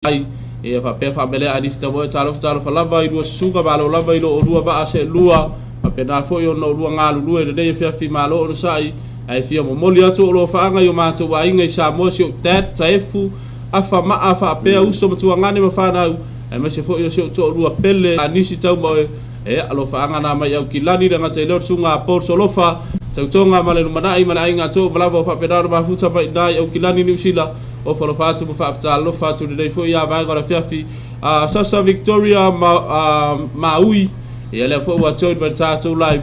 Ai ia faapea faamelea a nisi taumoe talofa talofa lava i lua susuga malo lava i lo olua vaa seelua faapena foi ona olua galulue lenei afiafi malo onosa'i ae fia momoli atu o alofaaga i o matou aiga i Samoa si ou dad Taefu afa maa faapea uso ma tuagane ma fanau aemaise foi o si ou toalua pele a nisi taumoe e alofaaga na mai Aukilani le gata i lea o le susuga a Paul Solofa tautoga ma le lumanai ma le aiga atoa ma lava o faapena ona mafuta mai i Aukilani Niu Sila o falofa atu ma faapatalofa atu lenei foi ia vaega o le afiafi Sasa Victoria ma Maui ia lea foi ua join mai le tatou live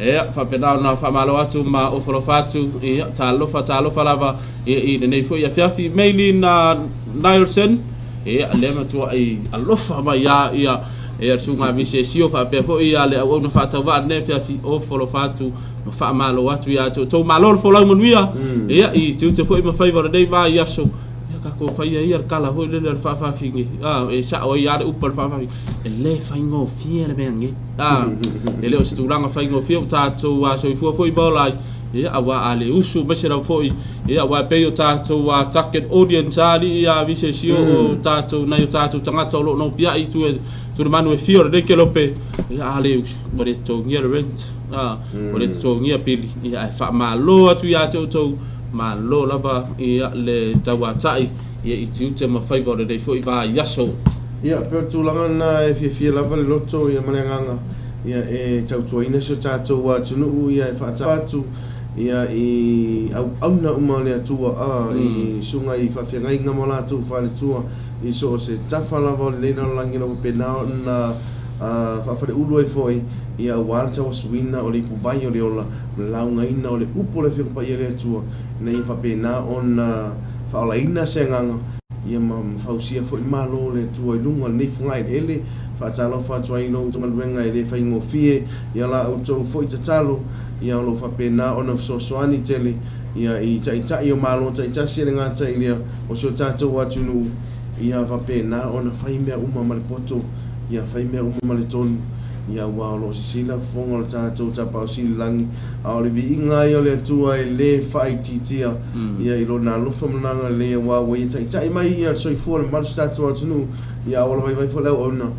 ia faapena ona faamalo atu ma ofo atu ia talofa talofa lava ia i lenei foi afiafi Mailin Nielsen ia lea matuai alofa mai ia ia ia susuga Misi Sio faapea foi ia le auauna faatauvaa lenei afiafi ofo atu ma faamalo atu ia te outou malo le folau manuia ia i tiute foi ma faiva o lenei vaiaso ia tatou faia ia le tala foi lele o le faafafine e sao ai lava le upu a le faafafine e lē faigofie le mea nei e le o se tulaga faigofie ua tatou soifua foi ma ola ai ia auā a le usu maise lava foi ia aua e pei o tatou target audience alii ia visesio o tatou nai o tatou tagata o loo nopiai tu tulemanu e fia o lenei kelope ia a le usu ua le totogia le rent ua le totogia pili ia ae faamalo atu ia te outou malo lava ia le tauatai ia i tiute ma faiva o lenei foi vaiaso. Ia, pei o le tulaga lena e fiafia lava le loto ia ma le agaga ia e tautuaina si o tatou atunuu ia e faatalofa atu ia i auauna uma o le Atua i susuga i faafeagaiga ma latou faletua i so o se tafa lava o lenei lalolagi o lo o faapena ona faafaleulu ai foi ia aua le tauasuina o le ipuvai o le ola ma le laugaina o le upu o le Afioga Paia o le Atua ina ia faapena ona faaolaina se agaga ia ma fausia foi malo o le Atua i luga o lenei fogaeleele. Faatalofa atu ai i lou galuega e le faigofie ia la outou foi tatalo ia o lo o faapena ona fesoasoani tele ia i taitai o malo taitasi e le gata i lea o si o tatou atunuu ia faapena ona fai mea uma ma le poto ia fai mea uma ma le tonu ia aua o lo o sisila fofoga o le tatou Tapaau Sili lagi a o le viiga ia o le Atua e lē faaitiitia ia i lona alofa ma lona agalelei aua ua ia taitai mai ia le soifua le mamalu o si tatou atunuu ia auala vaivai foi le auauna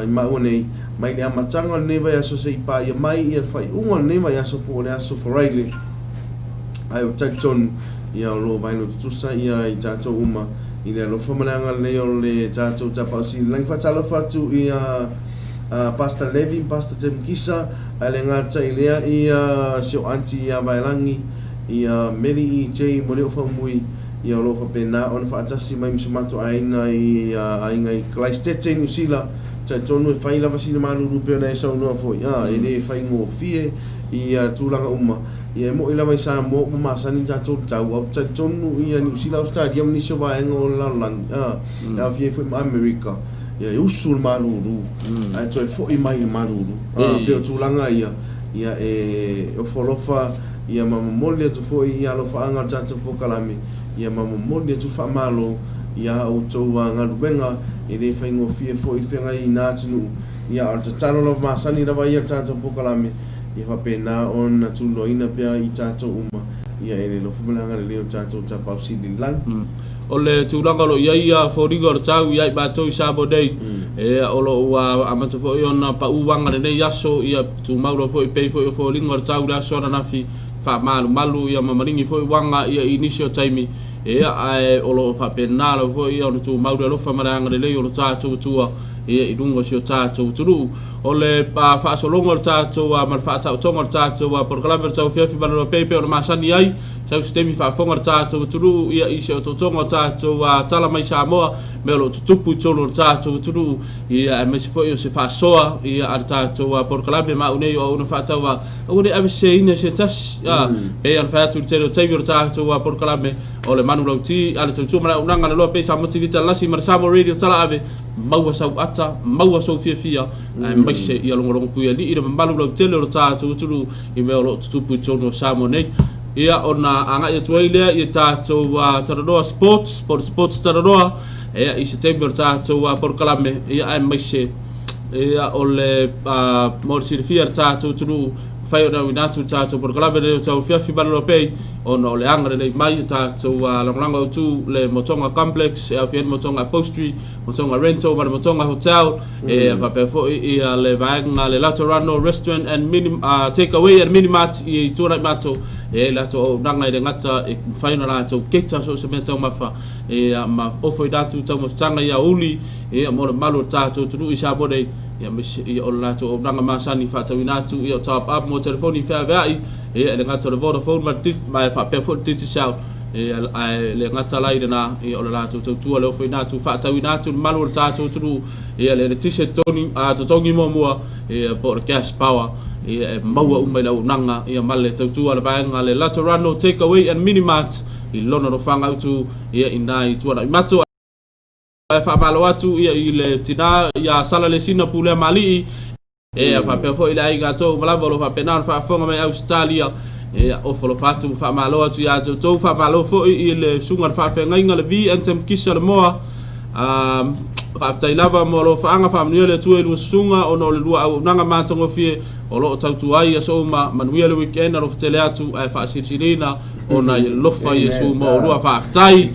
i maua nei mai le amataga o lenei vaiaso se'i paia mai ia le faaiuga o lenei vaiaso po o le aso Faraile ae o talitonu ia o loo vailo tutusa ia i tatou uma i le alofa ma le agalelei o le tatou Tapaau Sili lagi. Faatalofa atu ia Pastor Levi, Pastor Tim Kisa, ae le gata i lea ia si o aunty ia Vaelagi ia Mary E J mo le o faumui ia o loo faapena ona faatasi mai ma si o matou aiga i aiga i Christchurch Niu Sila. Talitonu e fai lava sina malulu pei ona e saunoa foi e lē faigofie ia tulaga uma ia e moʻi lava i Samoa ua masani tatou tau au talitonu ia Niu Sila, Australia ma nisi o vaega o le lalolagi e aofia ai foi ma Amerika ia e usu le malulu ae toe foʻi mai le malulu pei o tulaga ia ia e ofo ia ma momoli atu foi ia alofaaga o le tatou polokalame ia ma momoli atu faamalo ia outou galuega e lē faigofie foi feagai i na atunuu ia o le tatalo lava masani lava ia le tatou polokalame ia faapena ona tuloina pea i tatou uma ia e le alofa ma le agalelei o le tatou Tapaau Sili lagi. O le tulaga o lo o i ai ia foliga o le tau ia i matou i Samoa nei e o lo o ua amata foi ona pau uaga lenei aso ia tumau loa foi pei foi o foliga o le tau le aso ananafi faamalumalu ia ma maligi foi uaga ia i nisi o taimi ia ae o lo o faapena lava foi ia ona tumau le alofa ma le agalelei o lo tatou Atua ia i luga o si o tatou atunuu. O le faasologa o le tatou ma le faataotoga o le tatou polokalame o le tauafiafi malolo pei pei ona masani ai sau se taimi faafofoga le tatou atunuu ia i se otootoga o tatou tala mai Samoa mea o lo o tutupu i totonu o le tatou atunuu ia aemaise foi o se faasoa ia a le tatou polokalame ma au nei o auauna faatauvaa aua ne aveseseina se tasi pei ona fai atu i le tele o taimi o le tatou polokalame o le manulauti a le tautua ma le auaunaga le loa pei Samoa TV Talalasi ma le Samoa Radio Tala Ave maua sau ata maua sou fiafia aemaise ia logologo puialii le mamalu lautele o le tatou atunuu i mea o lo o tutupu i totonu o Samoa nei. Ia ona agai atu ai lea ia tatou talanoa sports sports sports talanoa ia i se taimi o le tatou polokalame ia aemaise ia o le mo le silafia le tatou atunuu fai ona auina atu le tatou polokalame lenei o tauafiafi malolo pei Ona o le agalelei mai o tatou lagolago autu le Motoga Complex e aofia ai le Motoga Upholstery, Motoga Rental ma le Motoga Hotel, e faapea foi ia le vaega le Laterano Restaurant and Mini Take Away and Mini Mart i Tuanaimato, e i ai latou auaunaga i le gata e mafai ona latou cater so o se mea taumafa ma ofo i latou taumafataga i aoauli mo le mamalu o le tatou atunuu i Samoa nei, aemaise o le latou auaunaga masani faatauina atu o top up mo telefoni feaveai, e le gata o le Vodafone ma e faapea foi le Digicel, ae le gata la i lena, o le latou tautua le ofoina atu faatauina atu le mamalu o le tatou atunuu le eletise totogi muamua po o le cash power e maua uma i le auaunaga ma le tautua a le vaega le Laterano Take Away and Mini Mart i lona nofoaga autu i na i Tuanaimato. Ae faamalo atu i le tina ia Sala Lesina Pulea Malii, faapea foi le aiga tou ma lava o lo faapena ona faafofoga mai Ausetalia, ofo alofa atu ma faamalo atu ia te outou. Faamalo foi i le susuga le faafeagaiga le V Anthem Kisa le Moa, faafetai lava mo alofaaga, faamanuia le Atua i lua susuga ona o le lua auaunaga matagofie o lo o tautua ai aso uma. Manuia le weekend, alofa tele atu ae faasilisiliina ona i alofa Iesu mo lua faafetai.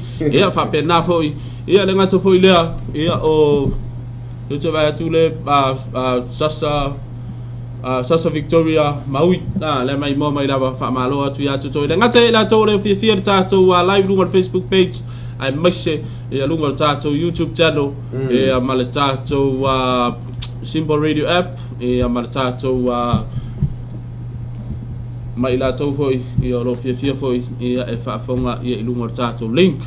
Faapena foi le gata foi lea o te vai atu le Sasa Sasa Victoria Maui le mai mo mai lava faamalo atu ia te le gata i latou le fiafia le tatou live luga o le Facebook page aemaise luga o le tatou YouTube channel ma le tatou Simple Radio app ma le tatou ma i latou foi o lo fiafia foi e faafofoga i luga o le tatou link.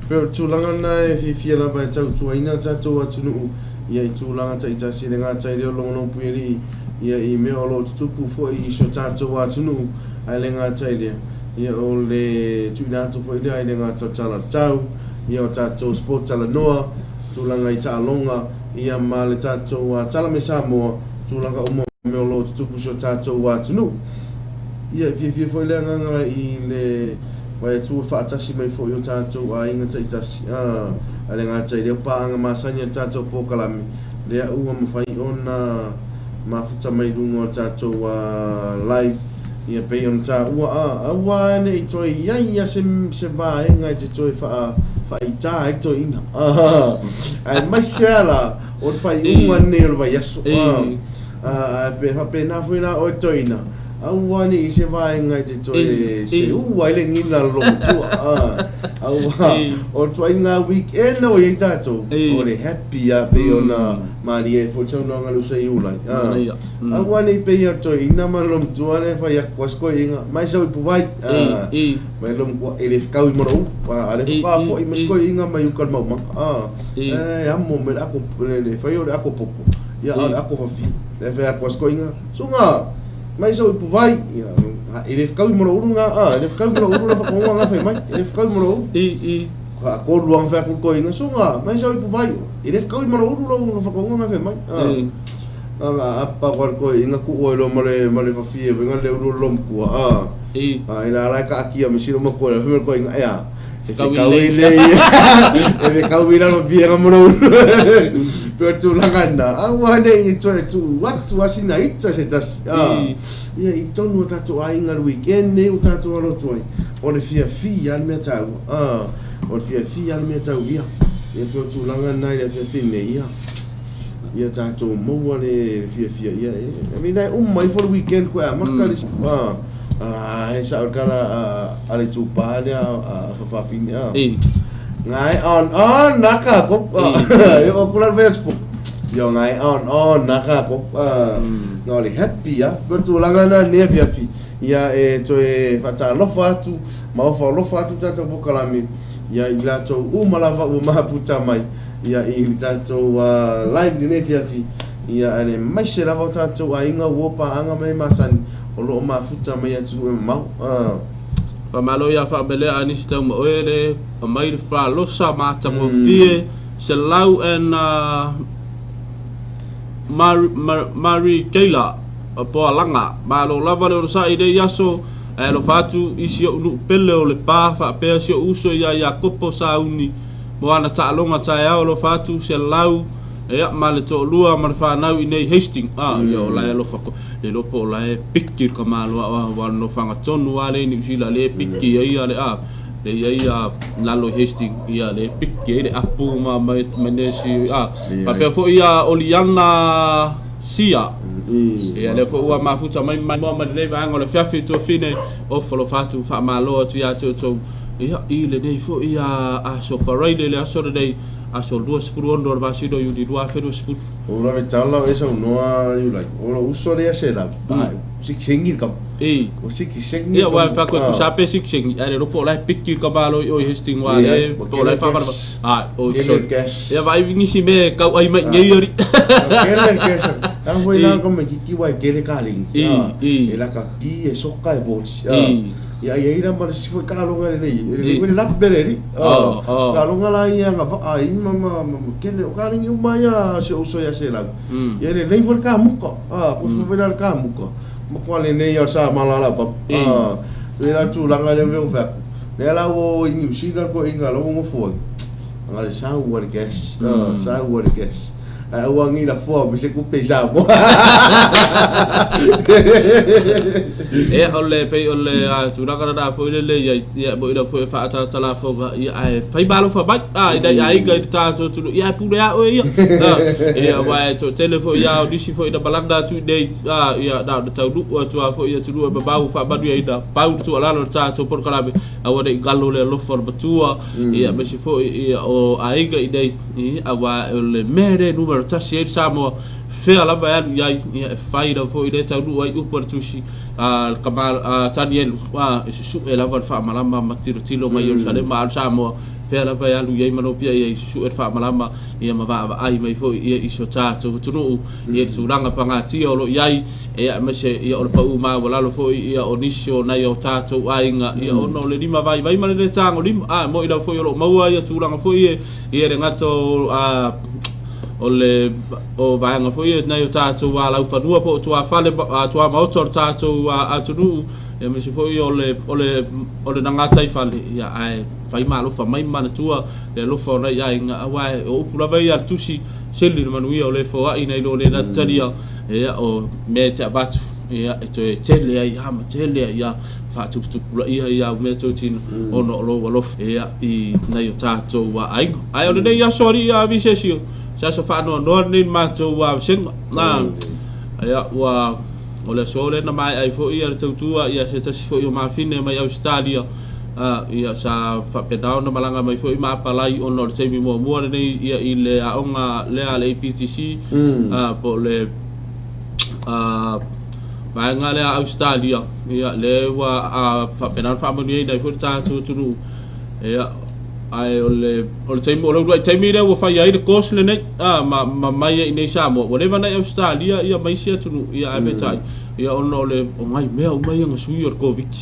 Pe o tulaga na e fiafia lava e tautuaina tatou atunuu i tulaga taitasi le gata i lea o logologo puialii i mea o lo o tutupu foi i si o tatou atunuu, ae le gata i lea o le tuuina atu foi lea i le gata o tala tau o tatou sport talanoa tulaga i taaloga ma le tatou tala mai Samoa tulaga uma mea o lo o tutupu si o tatou atunuu. Fiafia foi le agaga i le vai atu faatasi mai foi o tatou aiga taitasi a le gata i lea paaga masani a tatou polokalame lea ua mafai ona mafuta mai luga o tatou live pei ona taua aua nei toe iai ia se vaega e te toe faaitā ai toeaina ae maise ala o le faaiuga nei o le vaiaso pe faapena foi la oe toeaina aua nei se vaega e te toe se ua ai le gina lomatua aua o tuaiga weekend o iai tatou o le happy a pei ona malie foi saunoaga le usa i ulai aua nei pei o toeaina ma lomatua le fai atu asikoiga mai sau i puvai mai lomatua e le fekau i marou a le fokaa foi ma sikoiga mai uka le maumaga e amo mai le ako le fai o le ako popo a le ako fafi le fai atu asikoiga suga mai sau i puvai e le fekau i marou nga e le fekau i marou la whakonga ngā whai mai e le fekau i marou a kolu ang whai aku koinga sunga mai sau i puvai e le fekau i marou la whakonga ngā whai mai nga apa koa koinga ku oi lo male whawhie nga le uru lo mkua i la lai ka akia me siro makoa le whai koinga ea e fekau i le e fekau i lalo fia nga marou pe o tulaga na aua nei e toe tu atu asina ita se tasi i tonu o tatou aiga le weekend nei o tatou alotu ai o le fiafia le mea taua o le fiafia le mea tau ia pe o tulaga na i le fiafia nei ia tatou maua le fiafia I mean ai uma ifo le weekend koe a maka le e sa o kala a le tupā lea a fafafine ngai on naka ko o kula Facebook yo ngai on naka ko no le happy pe tulaga na ne fiafi ia e toe faatalofa atu ma ofa alofa atu tatou polokalame i latou uma lava ua mafuta mai i le tatou live lenei fiafi ae maise lava o tatou aiga ua paaga mai masani o loo mafuta mai atunuu e mamao. Faamalo ia faapelea nisi tau ma oe le mai le falosa matagofie Selau and Mary Keila Poalaga malo lava le onosai nei aso ae alofa atu i si ou nuu pele o le pa faapea si ou uso ia Iakopo Sauni mo ana taaloga taeao alofa atu Selau Ia ma le toalua ma le fanau i nei Hastings. A ia o la e alofa ko le iloa po o la e piki le tamaloa aua o le nofoaga tonu lava lea i Niu Sila lea e piki ai ia le a le i ai ia lalo i Hastings ia lea e piki ai le apu ma ma ma nesi a faapea foi ia Oliana Sia. Ia lea foi ua mafuta mai mai moa mai lenei vaega o le afiafi tuafine ofo alofa atu faamalo atu ia te outou ia i lenei foi ia aso Faraile le aso lenei aso 26 o le masina o Iuni 2020. O la tala e saunoa Iulai. O lo uso lea se la. Ba, sikisengi ka. E. O sikisengi. Ia wa fa ko sa pe sikisengi. Ale ro po la piki ka malo i o Hastings wa le to la fa fa. Ah, o so. Ia vai nisi me kau ai mai nei ori. Kele kesa. Ta hoi la ko me kiki wa kele ka ling. E la ka ki e soka e votes. Ia ia ira ma le si foi ka longa le nei. Le le lap bele ri. Ka longa la ia nga va ai ma ma ma kele o ka ling uma ia se uso ia se la. Ia le nei foi ka muka. Ah, ko foi la ka muka. Ma ko le nei ia sa ma la la pa. Ah, le la tu langa le ve o fa. Le la o i New Zealand ko inga lo ngo foi. Nga le sa wa le gas. Ah, sa wa le gas. Ua ngi la fua me se kupe sa mo. E o le pe o le a tulaga na foi le le ia ia mo ina foi fa ta ta la foga ia ai fai malo fa mai a ina ai ga ta to tu ia pule a o ia ia wa to tele foi ia o disi foi na balanga tu nei a ia na ta lu tu a foi ia tu lu ba ba fa ba ia ina pau tu ala lo ta to por kalabe a wa nei galo le lo for batua ia me si foi ia o ai ga nei ia wa le mere numero tasi e Samoa fea lava e alu i ai ia e fai lava foi le taunuu ai upu a le tusi a le kama a Tanielu a e susu'e lava le faamalama ma tilotilo mai Ierusalema a o le Samoa fea lava e alu i ai ma lopia ia i susu'e le faamalama ia ma vaavaai mai foi ia i so tatou atunuu ia le tulaga pagatia o lo o i ai ia aemaise ia o le pau maualalo foi ia o nisi o nai o tatou aiga ia ona o le lima vaivai ma le lē tagolima a e mo'i lava foi o lo o maua ia tulaga foi e ia le gata o a o le o vaega foi e nai o tatou alaufanua po o tuafale tuamaota o le tatou atunuu ia aemaise foi o le o le o le gataifale ia ae fai ma alofa mai ma manatua le alofa o nai aiga aua o upu lava ia a le tusi sili le manuia o le foai nai lo le talia ia o mea e te avatu ia e toe tele ai a ma tele ai a faatuputupulaia ia au mea totino ona o lou alofa ia i nai o tatou aiga. Ae o lenei aso alii a visesio se aso faanoanoa lenei le matou vasega na ia ua o le aso lea na mae'a ai foi ia le tautua ia se tasi foi o mafine mai Ausetalia ia sa faapena ona malaga mai foi ma apalai ona o le taimi muamua lenei ia i le aoga lea a le APTC po o le vaega lea a Ausetalia ia lea ua faapena ona faamanuiaina ai foi le tatou atunuu ia ae o le o le taimi o le uluai taimi lea ua fai ai le course lenei ma ma mai ai nei Samoa ua leva na i Ausetalia ia ma isi atunuu ia ae peitai ia ona o le o nai mea uma ia na sui o le Covid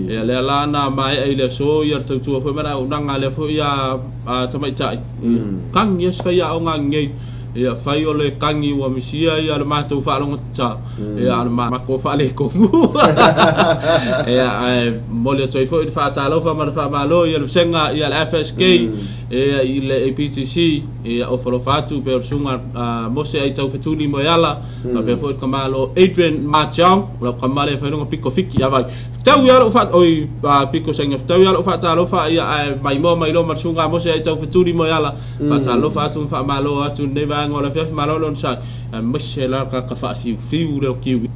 ia lea la na mae'a i le aso ia le tautua foi ma le auaunaga lea foi a tamaitai ia kagi ia se faiaoga nei ia fai o le kagi ua misia ia le matou faalogotata ia a o le mako faaletonu ia ae momoli atu ai foi le faatalofa ma le faamalo ia le vasega ia le FSK ia i le APTC ia ofo alofa atu pei o le susuga Mose Aitaufetuli Moeala faapea foi le tamalo Adrian Marchong lau tama lea fai luga piko fiki ia vai tau ia lou fa oi piko saina tau ia lou faatalofa ia ae maimoa mai loa ma le susuga Mose Aitaufetuli Moeala faatalofa atu ma faamalo atu i lenei vaega o le afiafi malo le onosai aemaise la le tagata faafiufiu lea o Kiwi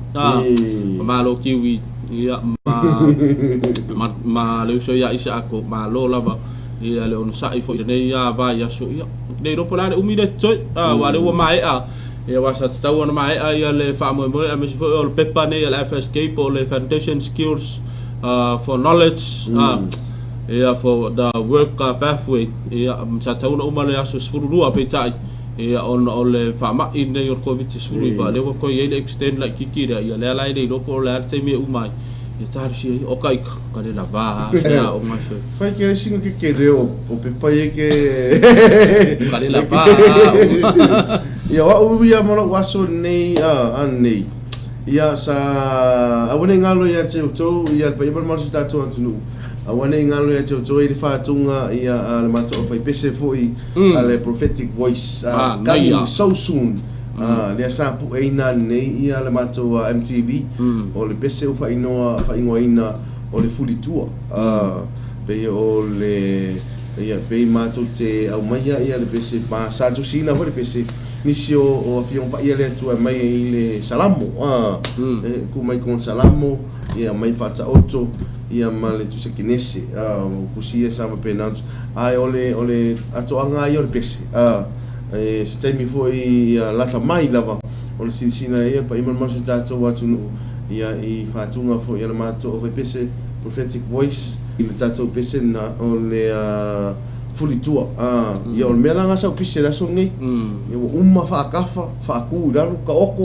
malo Kiwi ia ma ma ma le uso ia Isaako malo lava ia le onosai foi i lenei vaiaso ia nei iloa po o le a le umi lea totoe aua lea ua mae'a ia aua sa tatau ona mae'a ia le faamoemoe aemaise foi o le pepa nei a le FSK po o le Foundation Skills for Knowledge ia for the work pathway ia sa tatau ona uma le aso 12 peitai ia ona o le faama'i lenei o le Koviti-19 lea ua toe i ai le extend laitiiti lea ia lea la e le iloa po o le a le taimi e uma ai ia talosia ia o ka ika ka le lavā se aoga se Fai ke le singa ke ke leo o pepa ia ke ka le lavā Ia o au ia ma lou aso nei a nei. Ia sa aua nei galo ia te outou ia le paia ma le mamalu o si tatou atunuu. Aua nei galo ia te outou i le faatuga ia a le matou aufaipese foi a le Prophetic Voice coming so soon. Lea sa pueina nei ia le matou MTV o le pese ua faaigoa faaigoaina o le Fulitua. Pei o le ia pei matou te aumaia ia le pese ma sa tusiina foi le pese nisi o afioga paia le Atua e mai i le Salamo ku mai kon Salamo ia mai Faataoto ia ma le Tusekinese o kusia sa faapena ae o le atoaga ia o le pese e se taimi foi ia lata mai lava o le silasila ia paia ma le mamalu o si o tatou atunuu ia i faatuga foi a le matou aufaipese Prophetic Voice i le tatou pese lena o le Fulitua. Ia o le mea la lena sa ou pise i le aso lenei. Ia ua uma faakafa, faaku i lalo, taoto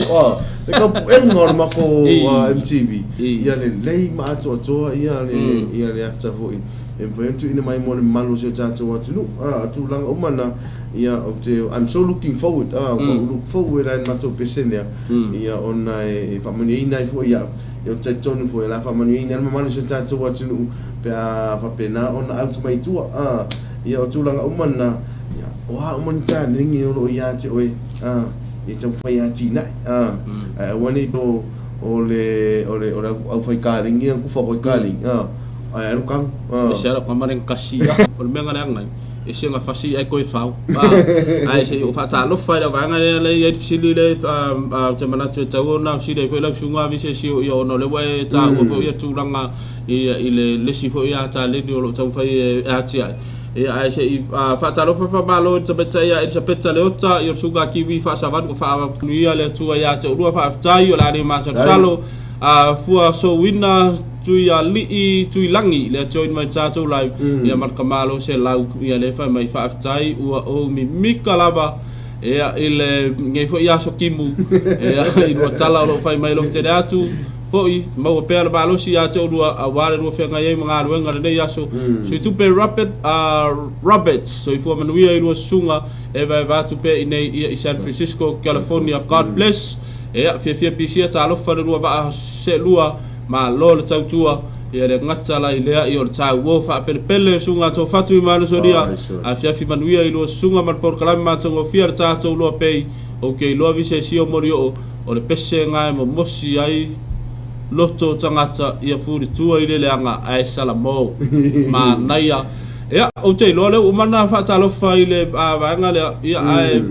le taupuega o le matou MTV. Ia lelei ma atoatoa ia le ia le ata foi e mafai ona tuuina mai mo le mamalu o si o tatou atunuu. O tulaga uma na, ia ou te I'm so looking forward, ua ou look forward lava i le matou pese lea, ia ona e faamanuiaina ai foi au. Ia ou te talitonu foi o le a faamanuiaina ai le mamalu o si o tatou atunuu pe a faapena ona out mai i tua. Ia o tulaga uma na, ia, o a uma ni taleni o lo o ia te oe, ia taumafai e atinae, ae aua ne i o le o le o le aufaikalegi ia kufa koe kalegi, ae alu kanu. E se ala kwa mare kasi o le mea ngale ngai e se nga fasi ai koe fau ai se o faatalofa i le vaega lea le i ai le fesili le te manatu e tau ona fesili ai foi lau susuga vi se si o ia ona o le ua e taua foi ia tulaga i le lesi foi ia taleni o lo o taumafai e atiae. Ia ae se i faatalofa faamalo i le tamaitai ia Elisapeta Leota i o le susuga Kiwi faasavanu faamanuia le Atua ia te oulua faafetai o le a le masalosalo fua souina tui alii tui lagi le join mai tatou live ia ma le kamalo se lau ia le fai mai faafetai ua ou mimika lava ia i le nei foi aso kimu ia i lua tala o loo fai mai lo tele atu foi maua pea le malosi ia te oulua aua le lua feagai ai ma galuega lenei aso. Sui tupe Robert Roberts soifua manuia i lua susuga e vaevae atu pea i nei ia i San Francisco, California. God bless. Ia fiafia pisia talofa le lua vaa seelua malo le tautua ia le gata la i lea i o le tauo faapelepele susuga tofatu i malosolia afiafi manuia i lua susuga ma le polokalame matagofie le tatou loa pei o ke iloa vise sio moli oo o le pese gae momosi ai loto tagata ia fulitua i le leaga ae salamo manaia. Ia ou te iloa lea ua uma ona faatalofa i le vaega lea ia ae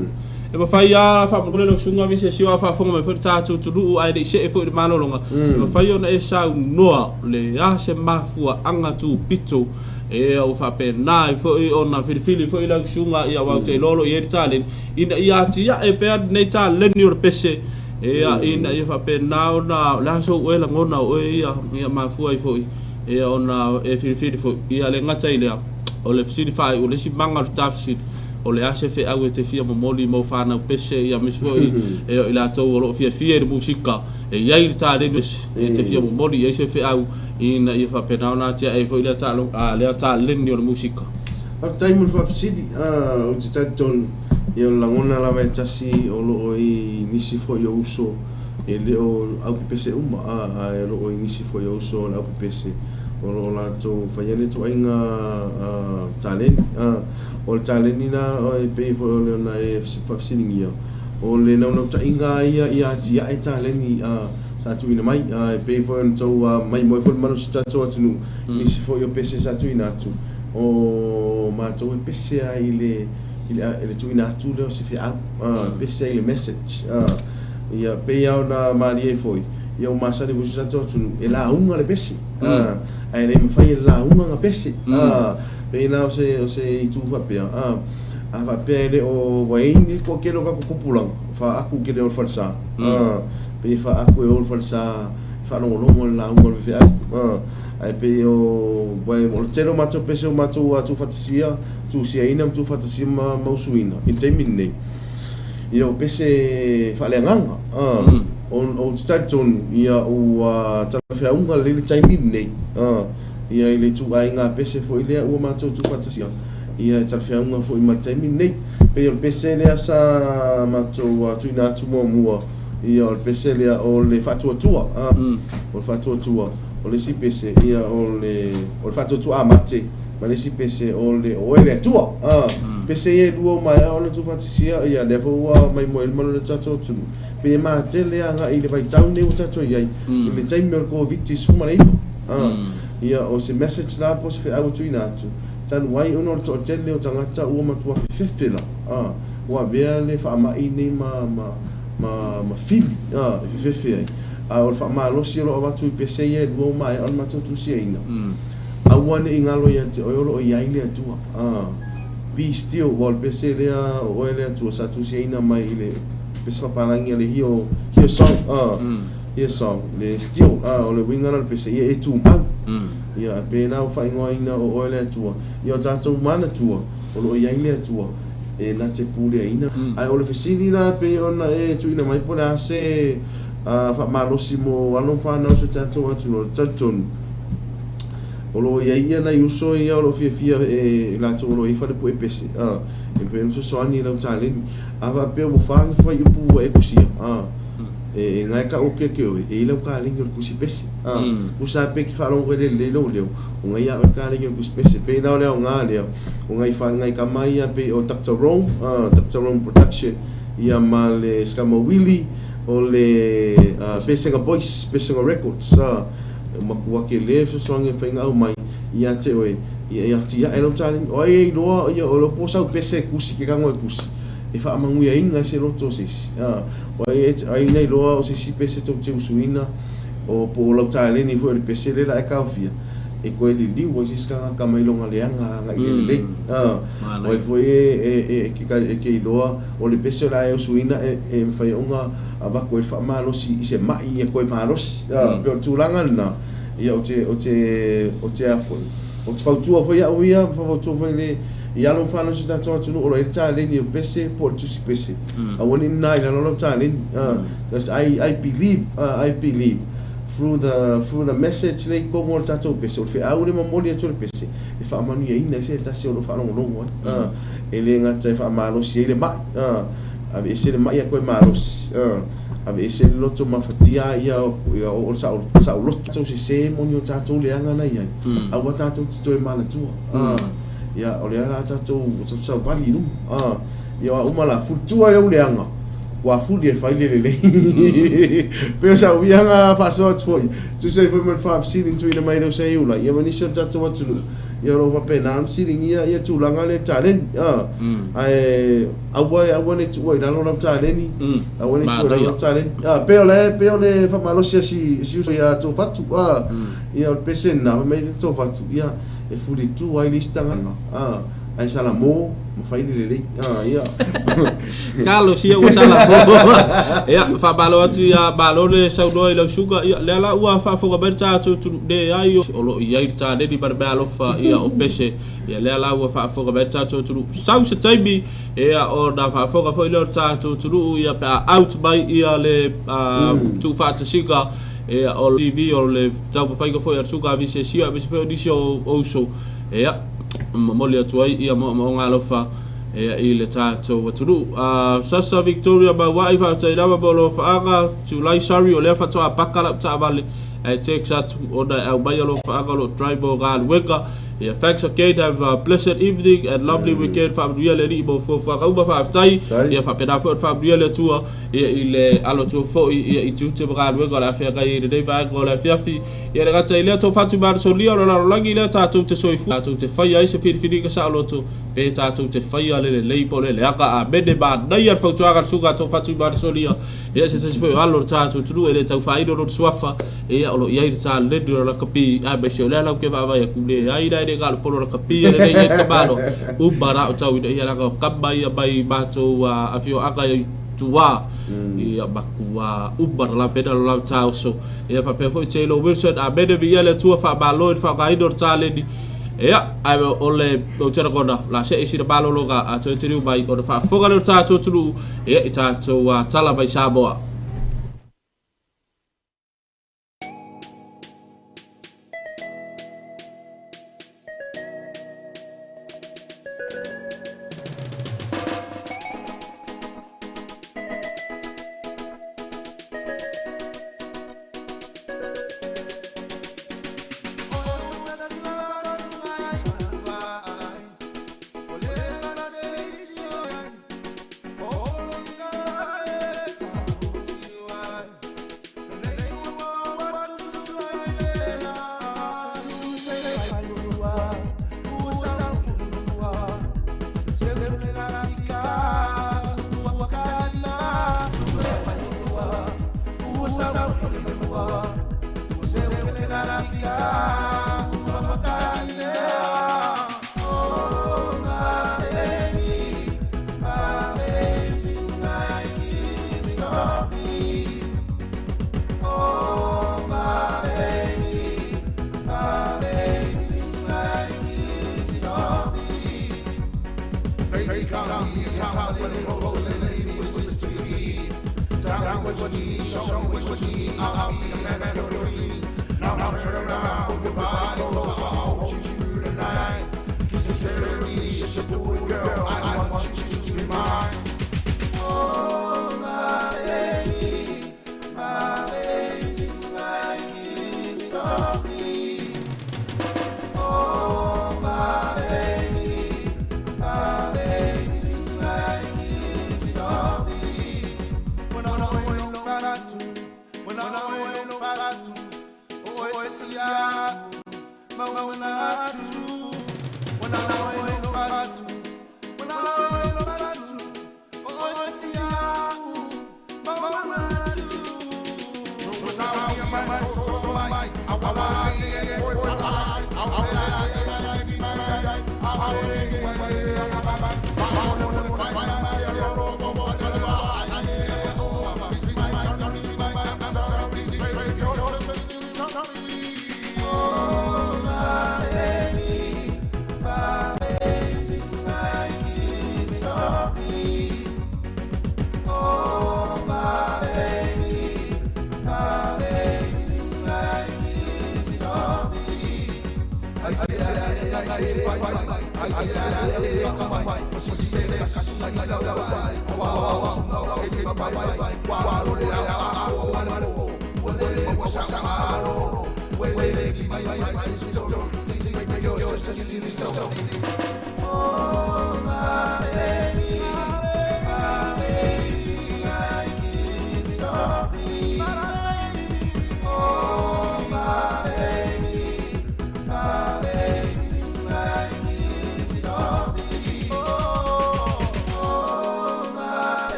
e mafai lava faamolemole lau susuga vise sio a faafofoga mai foi le tatou atunuu ae le i see foi i le malologa e mafai ona e saunoa le a se mafuaaga tupito e ua faapena ai foi ona filifili foi lau susuga ia aua ou te iloa o lo o i ai le taleni ina ia atiae pea lenei taleni o le pese ia ina ia faapena ona o le a sou oe lagona o oe ia ia mafua ai foi ia ona e filifili foi ia le gata i lea o le fesili faaiu o le isi maga o le tafesili o le a se feau e te fia momoli mo whanau pese ia aemaise foi e i latou o loo fiafia i le musika e i ai le taleni e te fia momoli i ai se feau ina ia faapena ona atiae foi lea taalo lea taleni o le musika. Faafetai mo le faafesili. Ou te talitonu ia o le lagona lava e tasi o loo i nisi foi o uso e le o aupepese uma ae o loo i nisi foi o uso o le aupepese o loo latou faia le ituaiga taleni. O le taleni la e pei foi o le ona e faafesiligia o le naunautaiga ia ia atiae taleni sa tuuina mai e pei foi ona tou maimoa foi le mamalu o si o tatou atunuu nisi foi o pese sa tuuina atu o matou e pese lava i le tuuina atu lea o se feau, pese ai i le message. Ia pei lava ona malie ai foi ia ua masani foi si o tatou atunuu e lauga le pese ae le mafai e le lauga ona pese. Pei la o se itu faapea a faapea e le o ua i ai le toatele o tatou tupulaga faaaku tele o le falesa pei e faaaku e o le falesa faalogologo i le lauga o le faifeau ae pei o o le tele o matou pese o matou tuufaatasia tusiaina ma tuufaatasia ma mausuina i le taimi lenei ia o pese faaleagaga ou te talitonu ia ua talafeauga lelei le taimi lenei ia i le ituaiga pese foi lea ua matou tuufaatasia ia e talafeauga foi ma le taimi lenei pei o le pese lea sa matou tuuina atu muamua ia o le pese lea o le faatuatua o le faatuatua. O le isi pese ia o le faatuatua mate ma le isi pese o le oe le Atua. Pese ia e lua o maea ona tuufaatasia ia lea foi ua maimoa ai le malo o le tatou atunuu. Pe e matele agai i le vaitau lenei ua tatou i ai i le taimi o le Koviti-19. Ia o se message la po o se feau e tuuina atu, talu ai ona o le toatele o tagata ua matua fefefe la, ua avea le faamai nei ma fili e fefefe ai. A o le faamalosi o lo o avatu i pese ia e lua o maea ona matou tusiaina. Aua ne i galo ia te oe o lo o i ai le Atua. Be still, ua o le pese lea o oe le Atua sa tusiaina mai i le pese faapalagi a le Hillsong. Hillsong, le still, o le uiga la o le pese ia e tumau. Ia pena o faaigoaina o oe le Atua. Ia o tatou manatua o lo o i ai le Atua e na te puleaina. Ae o le fesili la pei ona e tuuina mai po o le a se faamalosi mo alo ma fanau o si o tatou atunuu o le talitonu. O lo o i ai ia nai uso ia o lo o fiafia e latou o lo o i ai falepue pese. E mafai ona fesoasoani i lau taleni. A faapea ua fa ni fuaiupu ua e kusia. E ngae ka o ke ke oe, e i lau kaleni o le kusi pese. Usa pe ki whaalongo le le leo leo. O ngai a o kaleni o le kusi pese. Pe nao leo ngā leo. O ngai wha ngai kamai ia pe o Dr. Rome, Dr. Rome Production. Ia ma le Skama Willy, o le Pesenga Boys, Pesenga Records. Makua ke le fesoasoani e whainga au mai ia te oe. Ia ia tia e lau taleni. O ai e iloa ia o lo po sau pese kusi ke kango e kusi. E whaamanguia inga se loto se isi. O ai ai nei loa o se isi pese tau te usuina o po o lau taleni foi o le pese le la e kaofia. E koe liliu o se isi kanga ka mai longa leanga nga i le lelei. O ai foi e ke iloa o le pese o la e usuina e mwhai onga a wako e whaamalosi i se mai e koe malosi. Pe o tūlanga na ia o te a foi. O te whautua foi au ia, whautua foi le i alo whanau se tātou atunuu o lo e taleni o pese po o le tusi pese. Aua ni nā i lalo lau taleni. Because I believe through the message nei kongo o le tātou pese. O le wheau le mamoli atu le pese. E whaamanu ia ina se tasi o lo whaalongolongo. E le ngata e whaamalosi e le mai. Ave e se le mai a koe malosi. Ave e se le loto mafatia ia o le sao loto. Tau se se moni o tātou le anga nei ai. Aua tātou te toe manatua. Ia o le ara tātou sau vali numa. Ia wa uma la futua ia le anga. Wa fuli e whai le le. Peo sa uianga whasoa atu. Tu sei foi mai whaafsiling tuina mai rau sei ula. Ia manisi o tātou atunu. Ia ro whapena amsiling ia tūlanga le taleni. Ae aua ne tuua i lalo lau taleni. Aua ne tuua i lalo lau taleni. Peo le whamalosia si uso ia tō whatu. Ia o le pese nā mai le tō whatu. Ia e fuli tu ai le istanga. Ai sala mo, mawhai le lelei. Ia. Kalo sia ua sala mo. Ia, whamalo atu ia malo le saunoa i lau suka. Ia, lea la ua whaafonga mai tātou tunu ne ai o lo i ai tāneni mana mea alofa ia o pese. Ia, lea la ua whaafonga mai tātou tunu. Sau se taimi, ia, o nā whaafonga foi leo tātou tunu ia pea out mai ia le tūwhaatasika. Ia, o TV o le taupawhaika foi a suka avise sia, avise foi o nisi o uso. Ia, mamoli atu ai ia mo ngā alofa ia i le tātou atunuu. Sasa Victoria Mauai whaatai lava mo lo whaanga, Tulai Sari o lea whatoa paka lau taavale e text atu ona e au mai alo whaanga lo drive o ngā luenga. Ia, thanks again, have a blessed evening and lovely weekend. Whaamanuia le alii mo fuafuaga uma whaaftai. Ia, whaapena foi o whaamanuia le atua ia i le alo atua foi ia i tiute ma ngā luenga o le awhea ngai i lenei vaega o le afiafi. Ia le gata i lea tō whatu maanasolia o le lalolagi lea tātou te soifua. Tātou te whaia ai se whiriwhiringa sa aloto. Pe tātou te whaia le lelei po le leaka a mene mā nei al fautuaga le suka tō whatu maanasolia. Ia se tasi foi o alo le tātou tunu e le tau whaino no suafa. Ia o lo iai le tā lendu o la kapi. A me se o lea lau ke vaavai aku le ai lai le ngalo polo la kapi le nei e kamalo. Umba rā o tau ina ia ranga o kama ia mai mātou awhio anga i tua. Ia makua umba la pena lo lau tāo so. Ia whapea foi Taylor Wilson a mene mi ia le tua whaamalo i whakaino le tāleni. Ia, ai o le o tera kona, la se isi na malologa a tau te riu mai o na whaafonga leo tātou tunu, ia i tātou tala mai Samoa.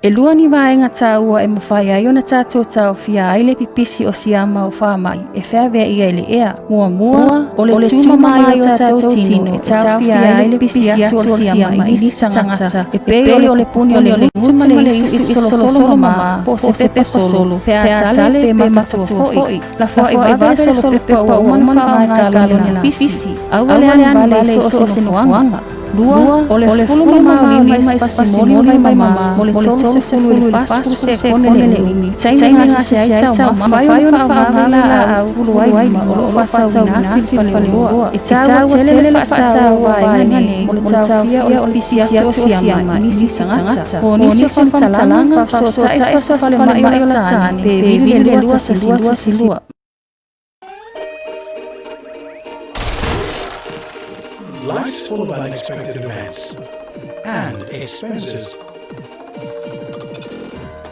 E lua ni vaega tāua e mawhai ai ona tātou taofia ai le pipisi o siama o whamai e wheawea ia i le ea. Mua mua, o le tūmamai o tātou tino e taofia ai le pipisi atu o siama i nisi tangata e pei o le puni o le gutu ma le isu i solosolo mama po se pepa solo pe a tale pe matua hoi. La fua i vave le solo pepa ua umana whaangai kalone la pisi. Aua le ane vale i so o se noanga. Lua, o le fulu mama o lima i spasi moli mai mama, mo le tolu se fulu le pasu se kone le umi. Taimi ngā se ai tau mawhai ona whaanga la au fulu ai ma o lo whatau ina atu i pale loa. E tāua tele le whaatau waenga nei, mo le taufia o le pisi atu o siama i nisi tangata. O nisi o whamtalanga, so tae so fale mai o la tāne, pe vili le lua tasi lua tasi lua. Life's full of unexpected events and expenses.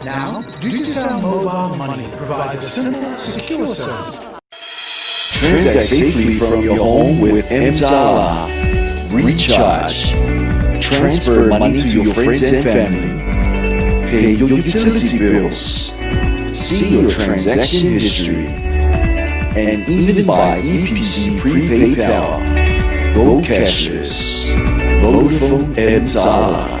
Now, Digicel Mobile Money provides a simple, secure service. Transact safely from your home with Mtala. Recharge. Transfer money to your friends and family. Pay your utility bills. See your transaction history. And even buy EPC prepaid power. Go cashless. Vodafone Mtala.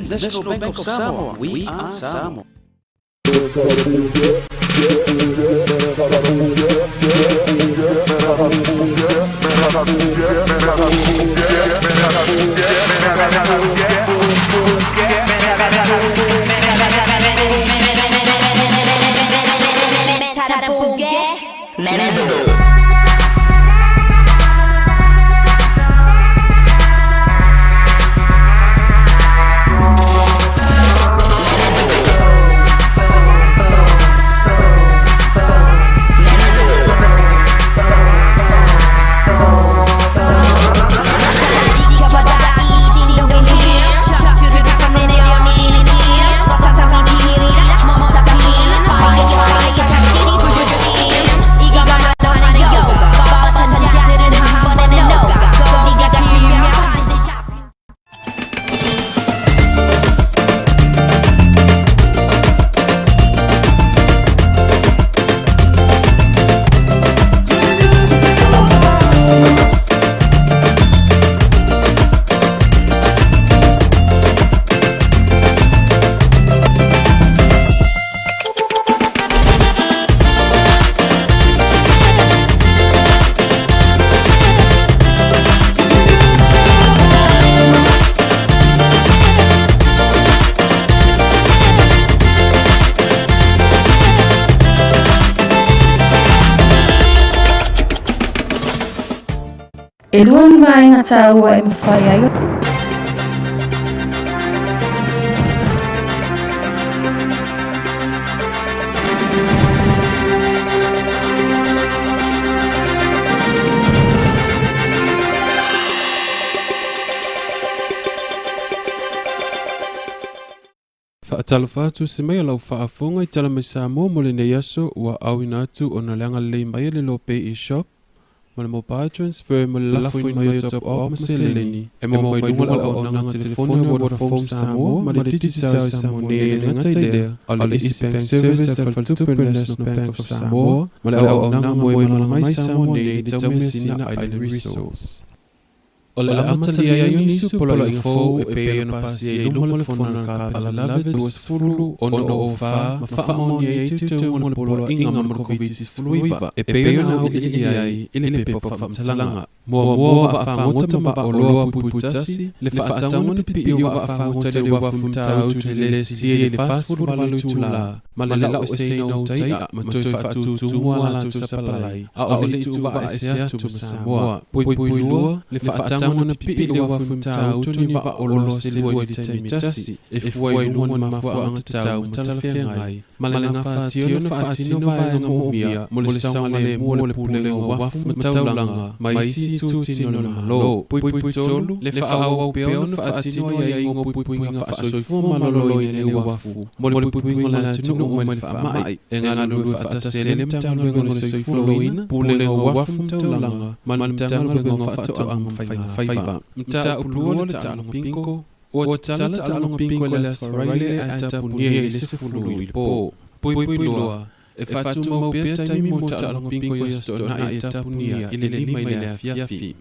National Bank of Samoa. We are Samoa. E lua ni vaega taua e mafai ai Faatalofa atu se mai o lau faafofoga i tala mai Samoa mo lenei aso ua auina atu ona leaga lelei mai e le Lopay eShop ma le mobile transfer ma le lafoina mai o top up ma seleni e maua mai luga o le auaunaga telefoni a Vodafone Samoa ma le Digicel i Samoa nei e le gata i lea o le East Bank Service a Faletupe National Bank of Samoa ma le auaunaga mo e malaga mai Samoa nei i le taumeasina Island Resource. O le amatalia ai o nisi o poloaiga fou e pei ona pasia i luma o le fono a le Kapeneta 26 ma faamaonia ai teuteuga o le poloaiga ma le Koviti-19 e pei ona auiliili ai i le pepa faamatalaga. Muamua vaafagota ma vaoloa puipui le faataga o le pipii o vaafagota i le uafu matautu i le lē silia i le 48 itulā ma le lau eseina o utai'a ma toe faatūtū a latou sapalai a o le i tuuvaaese atu ma Samoa. Puipui lua le faataga ona pipii le uafu matautu ni vaoloa selua i le taimi tasi e fua i luga o ni mafuaaga tatau ma talafeagai ma le gafatia ona faatino vaega moomia mo le saogalemu o le pulega o uafu ma taulaga ma isi itutino o le Malo. Puipui tolu le faaauau pea ona faatino aiaiga o puipuiga faasoifua maloloina i le uafu mo le puipuiga o le atunuu mai le faamai e galulue faatasi ai le Matagaluega o le Soifua Maloloina, Pulega o Uafu ma Taulaga ma le Matagaluega o Faatoaga ma Faiga Faiva. Mataupu lua le taaloga bingo ua tatala taaloga bingo i le Aso Faraile ae tapunia i le 10 i le po. Puipui lua e faatumau pea taimi mo taaloga bingo i aso toonai e tapunia i le 5 i le afiafi.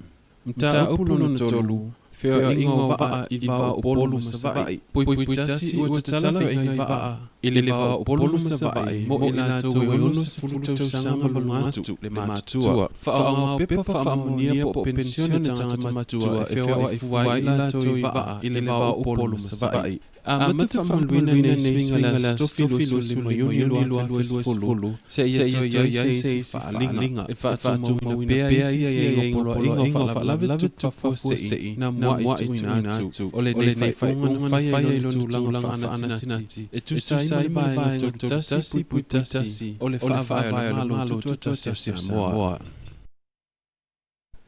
Mataupu lona tolu feoaiga o vaa i le va o Upolu ma Savaii. Puipui tasi ua tatala feoaiga i vaa i le va o Upolu ma Savaii mo i latou e 60 tausaga ma luga atu le matutua. Faaaoga o pepa faamaonia po o penisione a tagata matua e feoai fua ai i latou i vaa i le va o Upolu ma Savaii. Amata faamaluina nei suiga i le aso tofi 25 Iuni 2020 seia toe i ai se isi faaaliga e faatumauina pea isi aiaiga o poloaiga o faalavelave tutupu faafuasei na mua'i tuuina atu o lenei faaiuga na faia i lona tulaga faanatinati e tusa ai ma le vaega 31.1 o le Faavae o le Malo Tutoatasi o Samoa.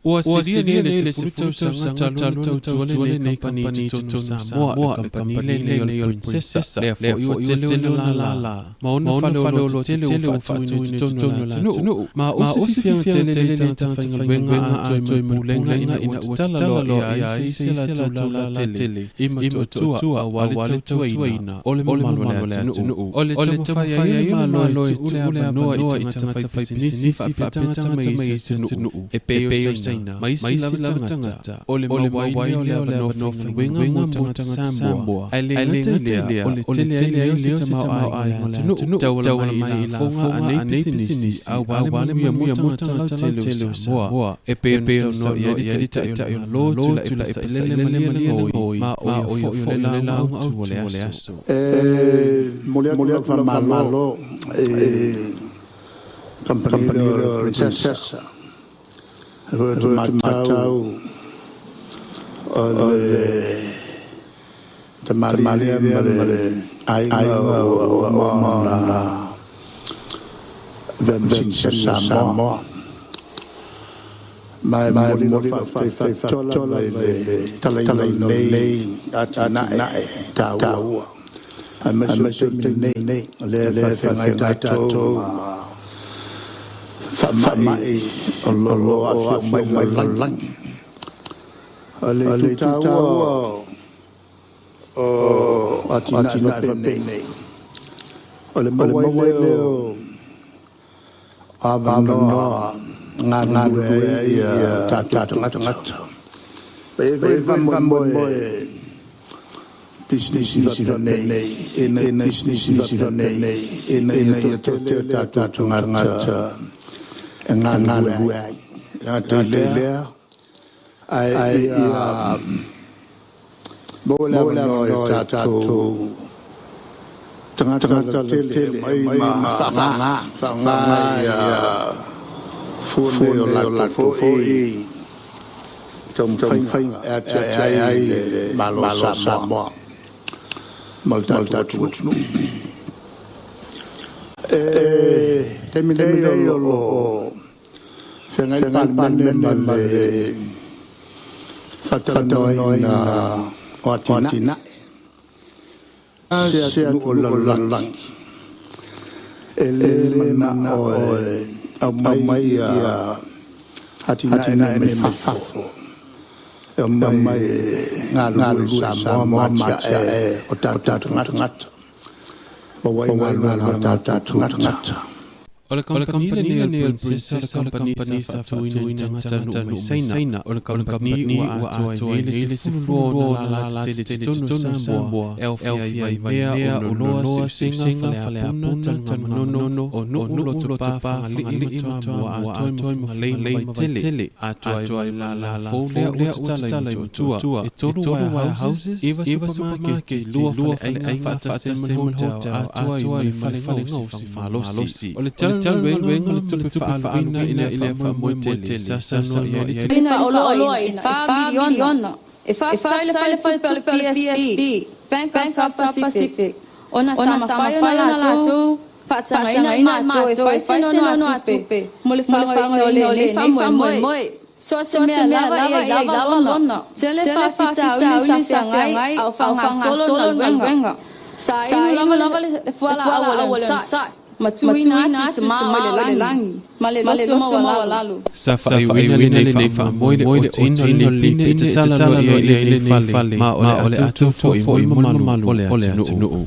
Ua silia nei le 10 tausaga talu ona tautua lenei kamupani i totonu o Samoa, le kamupani lenei o le Princessa, lea foi ua tele ona lala ma ona faleoloa tetele ua faatuina i totonu o le atunuu, ma o se fiafiaga tele i tagata faigaluega atoa ma le pulega ina ua tatala loa i ai se isi a latou lala tele i Motootua aua le tautuaina o le mamalu o le atunuu. O le taumafai ai o le Malo e tuu le avanoa i tagata faipisinisi faapea tagata mai isi atunuu e pei o Saina ma isi lava tagata o le maua ai lea o le avanoa faigaluega mo tagata Samoa, ae le gata i lea o le tele ai lea o se tamaoaiga o le atunuu tauala mai i lafoga a nei pisinisi aua le manuia mo tagata lautele o Samoa e pei ona saunoa i ai le Taitai o le Malo Tuilaepa Sailele Malielegaoi, ma o ia foi o le lauga autu o le aso. E momoli atu lau faamalo i kamupani lea o le Princessa. E foi ou te matau o le tamalii lea ma le aiga ua uma ona avea ma sitiseni o Samoa. Ma e momoli lau faafetai faapitoa lava i le tatalaina o lenei atinae taua, aemaise o le taimi nei o lea e faafeagai tatou ma faamai o lo o aafia uma ai le lalolagi. O le itu taua o atinae faapenei, o le maua ai lea o avanoa galulue ai tatou tagata. E i ai foi le faamoemoe pisinisi faapenei ina ia toatele tatou tagata e galulue ai. E le gata i lea, ae ia maua le avanoa i tatou tagata lautele e aumai ma faaaoga ia fua nei o latou foi taumafaiga e atiae ai le Malo o Samoa ma le tatou atunuu. E taimi nei o lo o feagai le Palemene ma le faatalanoaina o atinae se atunuu o le lalolagi e le manao e aumai ia atinae nei mai fafo e aumai galulue i Samoa ma atiae o tatou tagata maua ai galuega a tatou tagata. O le kamupani lenei o le Princessa, o le kamupani sa faatuina i tagata nuu mai Saina, o le kamupani ua atoa ai nei le 12 ona lala tetele i totonu o Samoa, e aofia ai Vaimea, Oloa, Siusiuga, Faleapuna, Tanugamanono, o Nuu, Lotopa, Fagalii ma Toamua atoa ma Fugalei ma Vaitele, atoa ai ma le lala fou lea ua tatala i Motootua, e 3 warehouses, 9 supermarket, 2 faleaiga faatasi ma le hotel, atoa ai ma le fale gaosi fa'amalosi. O le talanoaina o le tupe fa'aaluina i le fa'amoemoe tele sa saunoa i ai le Faaoloaina e 4 miliona e faafetai le faletupe o le PSB, Bank of South Pacific, ona sa mafai ona latou faatagaina i matou e fai se nonogatupe mo le faagaoioiga o lenei faamoemoe. So o se mea lava ia i lava lona, tele faafitauli sa feagai a o faagasolo le galuega. Sa inu lava le fualaau o le onosai, ma tuuina atu i tama o le lagi, ma le loto maualalo. Sa faaiuina lenei faamoemoe le otiina o le lipine e tatala loa i ai lenei fale, ma o le a tou foi mo le mamalu o le atunuu.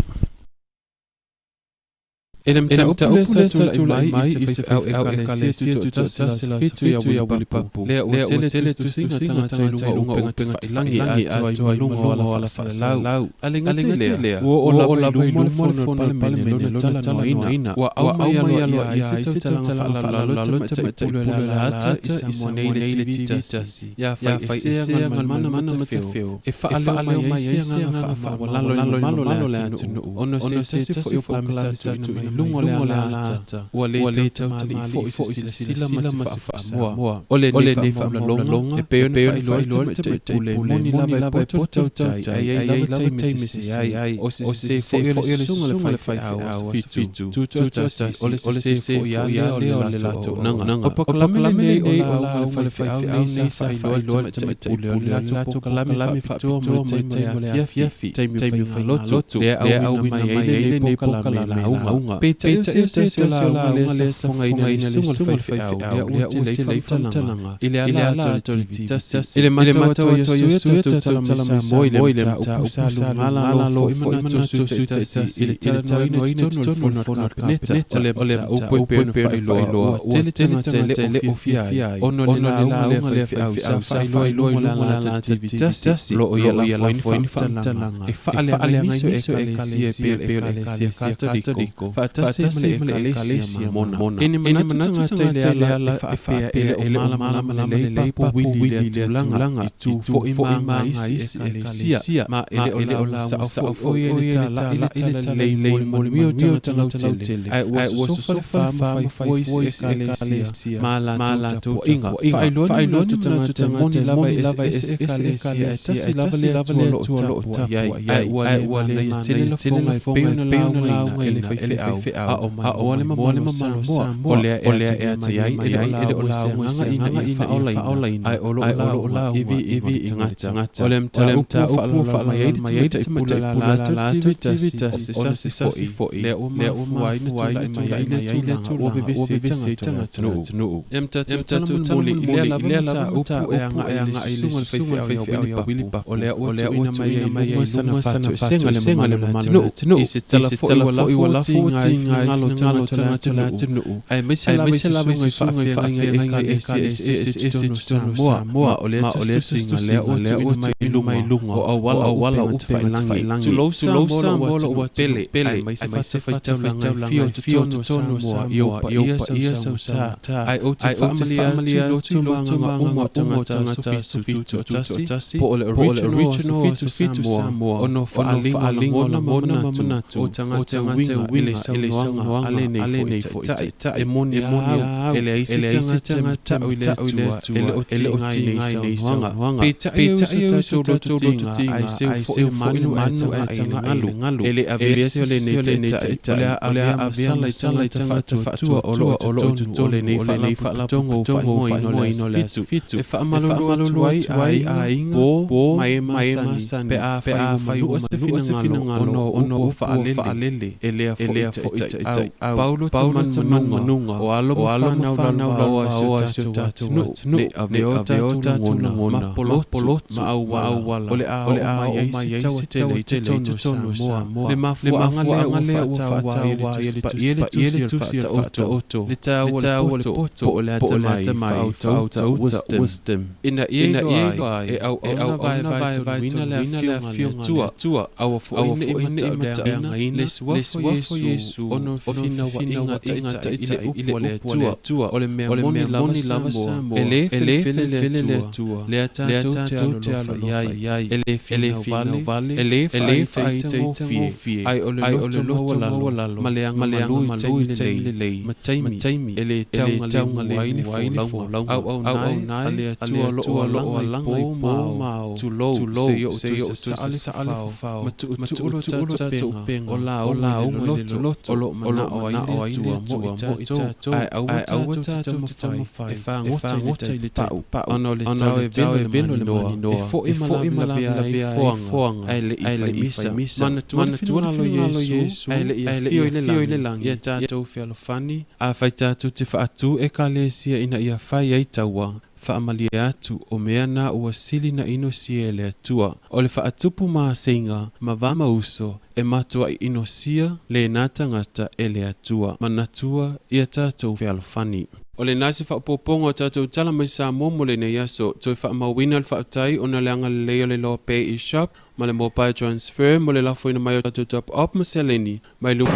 E le mataupu lea sa tulai mai i se faifeau ekalesia tutoatasi la 7 ia Wilipapu, lea ua tele tusitusiga tagata i luga o upega tafailagi atoa ai ma luga o ala faasalalau. A le gata i lea, ua oo lava i luma le fono a le Palemene lona talanoaina, ua aumai aloaia ai se tautalaga faalalalo tamaitai pule o le alahata i Samoa nei le TV tasi, ia faiesea Galumalemana Matafeo e faaleo mai ai se agaga faamaualalo i le mamalu o le atunuu, ona o se tasi foi o polokalame sa tuuina luga o le alaata ua lē tautamāli'i fo'i se silasila ma se fa'afa'amoa. O lenei fa'amaumauga e pei ona fa'ailoa i le tamaitai pule moni lava e poto le tautai ae i ai lava taimi e sesē ai, o se sesē fo'i o le susuga le faifeau Aso Fitu Tutoatasi, o le sesē fo'i a lea o le latou auaunaga. O polokalame lenei o lauga le faifeau nei sa fa'ailoa le tamaitai pule o le latou polokalame fa'apitoa mo le taimi o le afiafi, taimi o faigalotu, lea auina mai ai lenei polokalame lauga. Peitai o se tasi o lauga lea sa fofogaina e le susuga le faifeau lea ua tele ai faamatalaga i le ala atu o le TV tasi. I le matau atu ai o sui tatou tala mai Samoa i le mataupu sa lugala lo fo'i manatu o sui taitasi i le talanoaina i totonu o le fono a le Kapeneta, o le mataupu e pei ona fa'ailoa ua tele tagata e le o fiafia ai ona o le lauga lea faifeau sa fa'ailoa i luga o le ala atu o le TV tasi, o lo'o ia lafoina ni faamatalaga e fa'aleagaina nisi o ekalesia e pei o le Ekalesia Kataliko fa'atasi ma le Ekalesia Mona. E ni manatu tagata i le ala e fa'apea e le o malamalama lelei papu wili i lea tulaga i tu fo'i ma isi ekalesia, ma e le o lauga sa'o fo'i e le tala'i le talalelei mo le manuia o tagata lautele, ae ua sosofa le fa ma faifua isi ekalesia ma latou tapua'iga. Fa'ailoa ni manatu tagata moni lava e ese ekalesia e tasi lava le Atua o lo'o tapua'i ai, ae ua lē manaia tele lafoga e pei ona laugaina e le faifeau a o maimoa le mamalu o Samoa, o lea e atamamai ai e le o lauga se agaga ina ia fa'aolaina, ae o lo'o lauga i viivi'iga o le tagata. O le mataupu ua fa'aalalau mai ai le tamaitai pule lala atu le TV tasi, o le se fo'i lea ua mafua ai na tula'i mai ai lea tulaga ua vevesi ai tagata o le atunu'u. E matatou talamulimuli'i i lea lava mataupu e aga'i i le susuga le faifeau ia Wili Papu, o lea ua tu'uina mai ai i luma sana fa'ato'esega le mamalu o le atunu'u i se tala fo'i ua lafo ua tiga ai finagalo o tagata o le atunu'u, aemaise lava i susuga i fa'afeagaiga i ekalesia eseese i totonu o Samoa, ma o lea tusitusiga lea ua tu'uina mai i luga o auala o upega tafa'ilagi. Tulou Samoa lo'u atunuu pele, aemaise fatafaitaulaga e fia o totonu o Samoa i ou paia sausaugata, ae ou te fa'amalie atu i lotu magaga uma o tagata Aso Fitu Tutoatasi po o le original Aso Fitu Samoa, ona o fa'aaliga o lagona ma manatu o tagata uiga i le saunoaga a lenei fo'i ta'ita'i. E moni a au e leai se tagata e mata'u i le Atua e le o tiga i nei saunoaga. Peitai e uso tatou lototiga ae seu fo'i le manu ae taga'i i le galu, e le avea se o lenei ta'ita'i o le a avea masala i tagata fa'atuatua o lo'o i totonu o lenei fa'alapotopotoga o fa'aigoaina o le Aso Fitu. E fa'amalulu atu ai aiga po ma e masani pe a fai ua manua se finagalo ona o upu ua fa'alele e lea fo'i ta'ita'au. Paulo te manumanuga o alo ma fanau lalovaoa i si o tatou atunu'u, ne i avea o tatou lagona ma polotu ma auala o le a oo mai ai se taua tele i totonu o Samoa. Le mafua'aga lea ua fa'ataua ai e le Tusi o le Fa'ataoto le tāua o le poto po o le atamai fa'autauta wisdom, ina ia iloa ai e auauna vaevae tonuina le afioga a le Atua, aua fo'i ne'i mata'uleagaina le suafa o Iesu ona o fefinaua'iga ta'ita'i i le upu a le Atua. O le mea moni lava Samoa, e lē felefele le Atua lea tatou te alolofa i ai, e lē finauvale, e lē fa'aitaitagofie, ae o le loto maualalo ma le agamalu i taimi lelei ma taimi e lē taugalemu ai le folauga. Auaunae a le Atua o lo'o alaga i pō ma ao, tulou seia ou toe sasa'a le fafao ma tu'utu'u lo tatou upega o lauga i le loloto o lo'o mana'o ai le Atua mo i tatou, ae aua tatou te taumafai e fagota i le ta'upa'u ona o le tao e velo le maninoa e fo'i ma lavelavea ai foaga ae le'i faimisa. Manatua le finagalo Iesu ae le'i afio i le lagi ia tatou fealofani. Afai tatou te fa'atū ekalesia ina ia fai ai taua, fa'amalie atu o mea na ua sili na inosia e le Atua, o le fa'atupu maseiga ma vamauso e matua'i inosia lena tagata e le Atua. Manatua ia tatou fealofani. O lena se fa'apopoga o tatou tala mai Samoa mo lenei aso. Toe fa'amauina le fa'atai ona le agalelei o le Loa Pay e-shop ma le mobile transfer mo le lafoina mai o tatou top up ma seleni mai luga.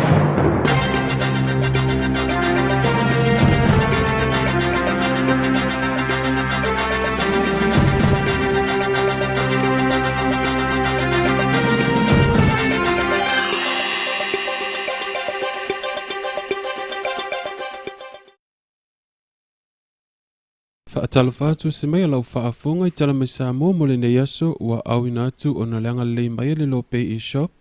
Faatalofa atu se mai o lau faafofoga i tala mai Samoa mo lenei aso ua auina atu ona le agalelei mai e le Lopay eShop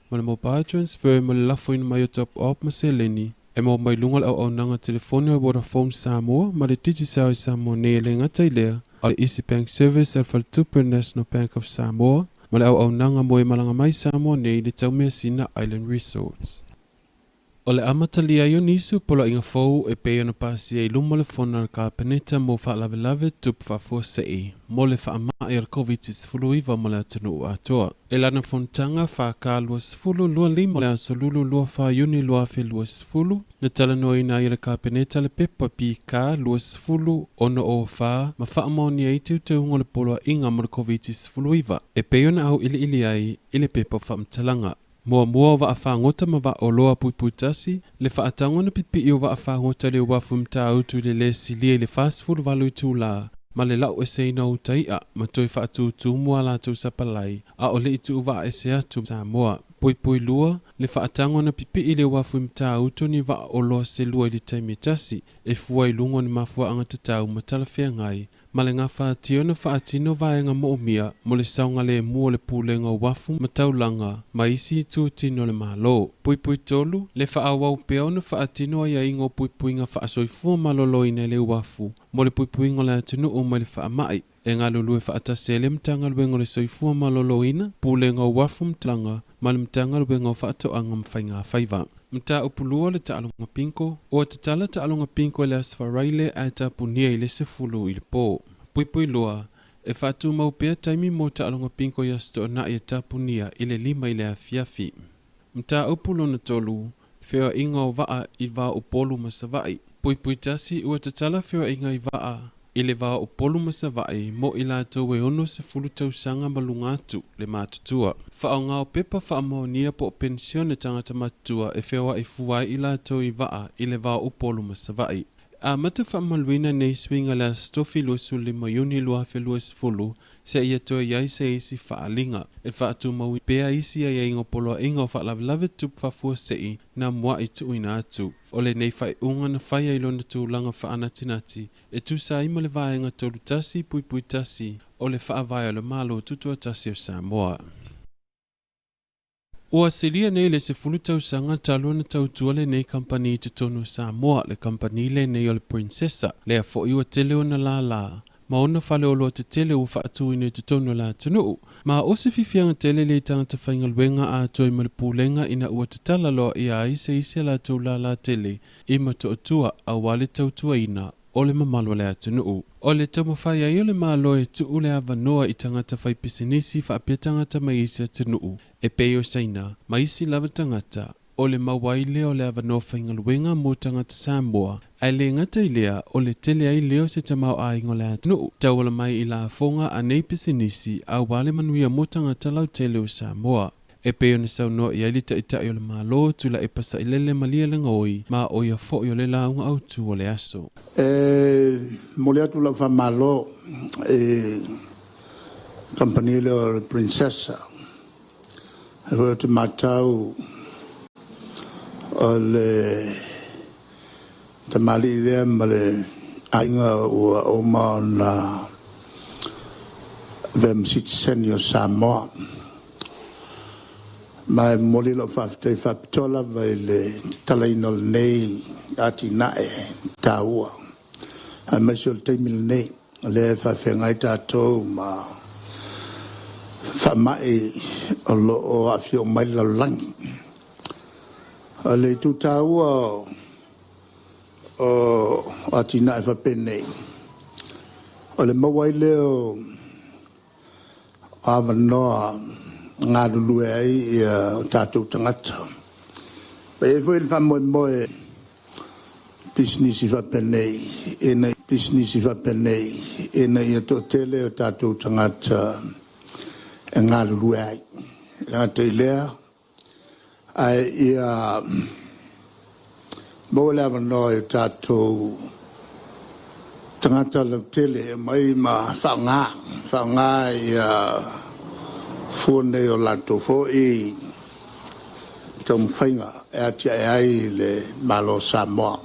ma le Mobile Transfer mo le lafoina mai o top up ma seleni e maua mai luga o le auaunaga telefoni a Vodafone Samoa ma le Digicel i Samoa nei. E le gata i lea, o le Easy Bank Service a le Faletupe o le National Bank of Samoa ma le auaunaga mo e malaga mai i Samoa nei i le Taumeasina Island Resorts. O le amatalia ai o nisi o poloaiga fou e pei ona pasia i luma o le Fono a le Kapeneta mo Faalavelave Tupu Faafuasei mo le Faamai o le Koviti-19 mo le atunuu atoa. E lana fonotaga FK20 25 o le aso Lulu 24 Iuni 2020, na talanoaina ai e le Kapeneta le pepa PK 20 6 04 ma faamaonia ai teuteuga o le poloaiga mo le Koviti-19 e pei ona auiliili ai i le pepa o faamatalaga. Muamua o vaafagota ma vaaoloa 1, le faataga ona pipii o vaafagota i le uafu i Matautu i le lē silia i le 48 itulā ma le lau eseina o uta i'a ma toe faatūtū mo a latou sapalai a o le'i tuuvaaese atu Samoa. 2, le faataga ona pipii i le uafu i Matautu o ni vaaoloa se lua i le taimi e tasi e fua i luga o ni mafuaaga tatau ma talafeagai ma le gafatia ona faatino vaega moomia mo le saogalemu o le pulega o uafu ma taulaga ma isi itutino o le Malo. 3, le faaauau pea ona faatino aiaiga o puipuiga faasoifua maloloina i le uafu mo le puipuiga o le atunuu mai le faamai e galulue faatasi ai le Matagaluega o le Soifua Maloloina, Pulega o Uafu ma Taulaga ma le Matagaluega o Faatoaga ma Faigafaiva. Mataupu 2 le taaloga bingo. Ua tatala taaloga bingo i le Aso Faraile ae tapunia i le 10 i le po. 2, e faatumau pea taimi mo taaloga bingo i Aso Toonai e tapunia i le 5 i le afiafi. Mataupu lona 3, feoaiga o vaa i va o Upolu ma Savaii. 1, ua tatala feoaiga i vaa i le va o Upolu ma Savaii mo i latou e 60 tausaga ma luga atu le matutua. Faaaoga o pepa faamaonia po o penisione tagata matutua e feoai fua ai i latou i vaa i le va o Upolu ma Savaii. Amata faamamaluina nei suiga i le Aso Tofi 25 Iuni 2020 seia toe i ai se isi faaaliga. E faatumau pea isi aiaiga o poloaiga o faalavelave tutupu faafuasei na mua'i tuuina atu. O lenei faaiuga na faia i lona tulaga faanatinati e tusa ai ma le vaega 31.1 o le Faavae o le Malo Tutoatasi o Samoa. Ua silia nei le 10 tausaga talu ona tautua lenei kamupani i totonu o Samoa, le kamupani lenei o le Princessa, lea foi ua tele ona lālā ma ona faleoloa tetele ua faatuina i totonu o le atunuu. Ma o se fiafiaga tele lea i tagata faigaluega atoa ai ma le pulega ina ua tatala loa ia ai se isi a latou lālā tele i Motootua aua le tautuaina o le mamalu o le atunuu. O le taumafai ai o le Malo e tuu le avanoa i tagata faipisinisi faapea tagata mai isi atunuu e pei o Saina ma isi lava tagata o le maua ai lea o le avanoa faigaluega mo tagata Samoa, ae le gata i lea o le tele ai lea o se tamaoaiga o le atunuu tauala mai i lafoga a nei pisinisi aua le manuia mo tagata lautele o Samoa. E pei ona saunoa i ai le Taitai o le Malo, Tuilaepa Sailele Malielegaoi, ma o ia foi o le lauga autu o le aso. E momoli atu lau faamalo i kamupani lea o le Princessa. E foi ou te matau o le tamalii lea ma le aiga ua uma ona avea ma sitiseni o Samoa. Ma e momoli lau faafetai faapitoa lava i le tatalaina o lenei atinae taua, aemaise o le taimi lenei o lea e faafeagai tatou ma faamai o lo o aafia uma ai le lalolagi. O le itu taua o atinae faapenei, o le maua ai lea o avanoa galulue ai o tatou tagata. E i ai foi le faamoemoe pisinisi faapenei ina ia toatele o tatou tagata e galulue ai. E le gata i lea, ae ia maua le avanoa i o tatou tagata lautele e omai ma faaaoga fua nei o latou foi taumafaiga e atiae ai le Malo o Samoa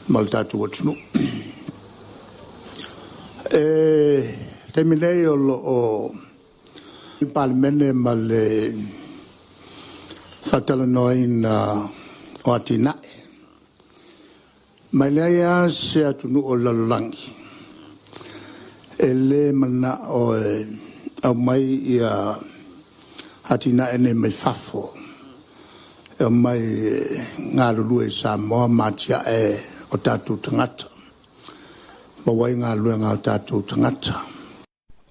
ma le tatou atunuu. E taimi nei o loo Palemene ma le faatalanoaina o atinae. Mai leai lava se atunuu o le lalolagi e lē manao e aumai ia atinae nei mai fafo e omai e galulue i Samoa ma atiae o tatou tagata, maua ai galuega a o tatou tagata.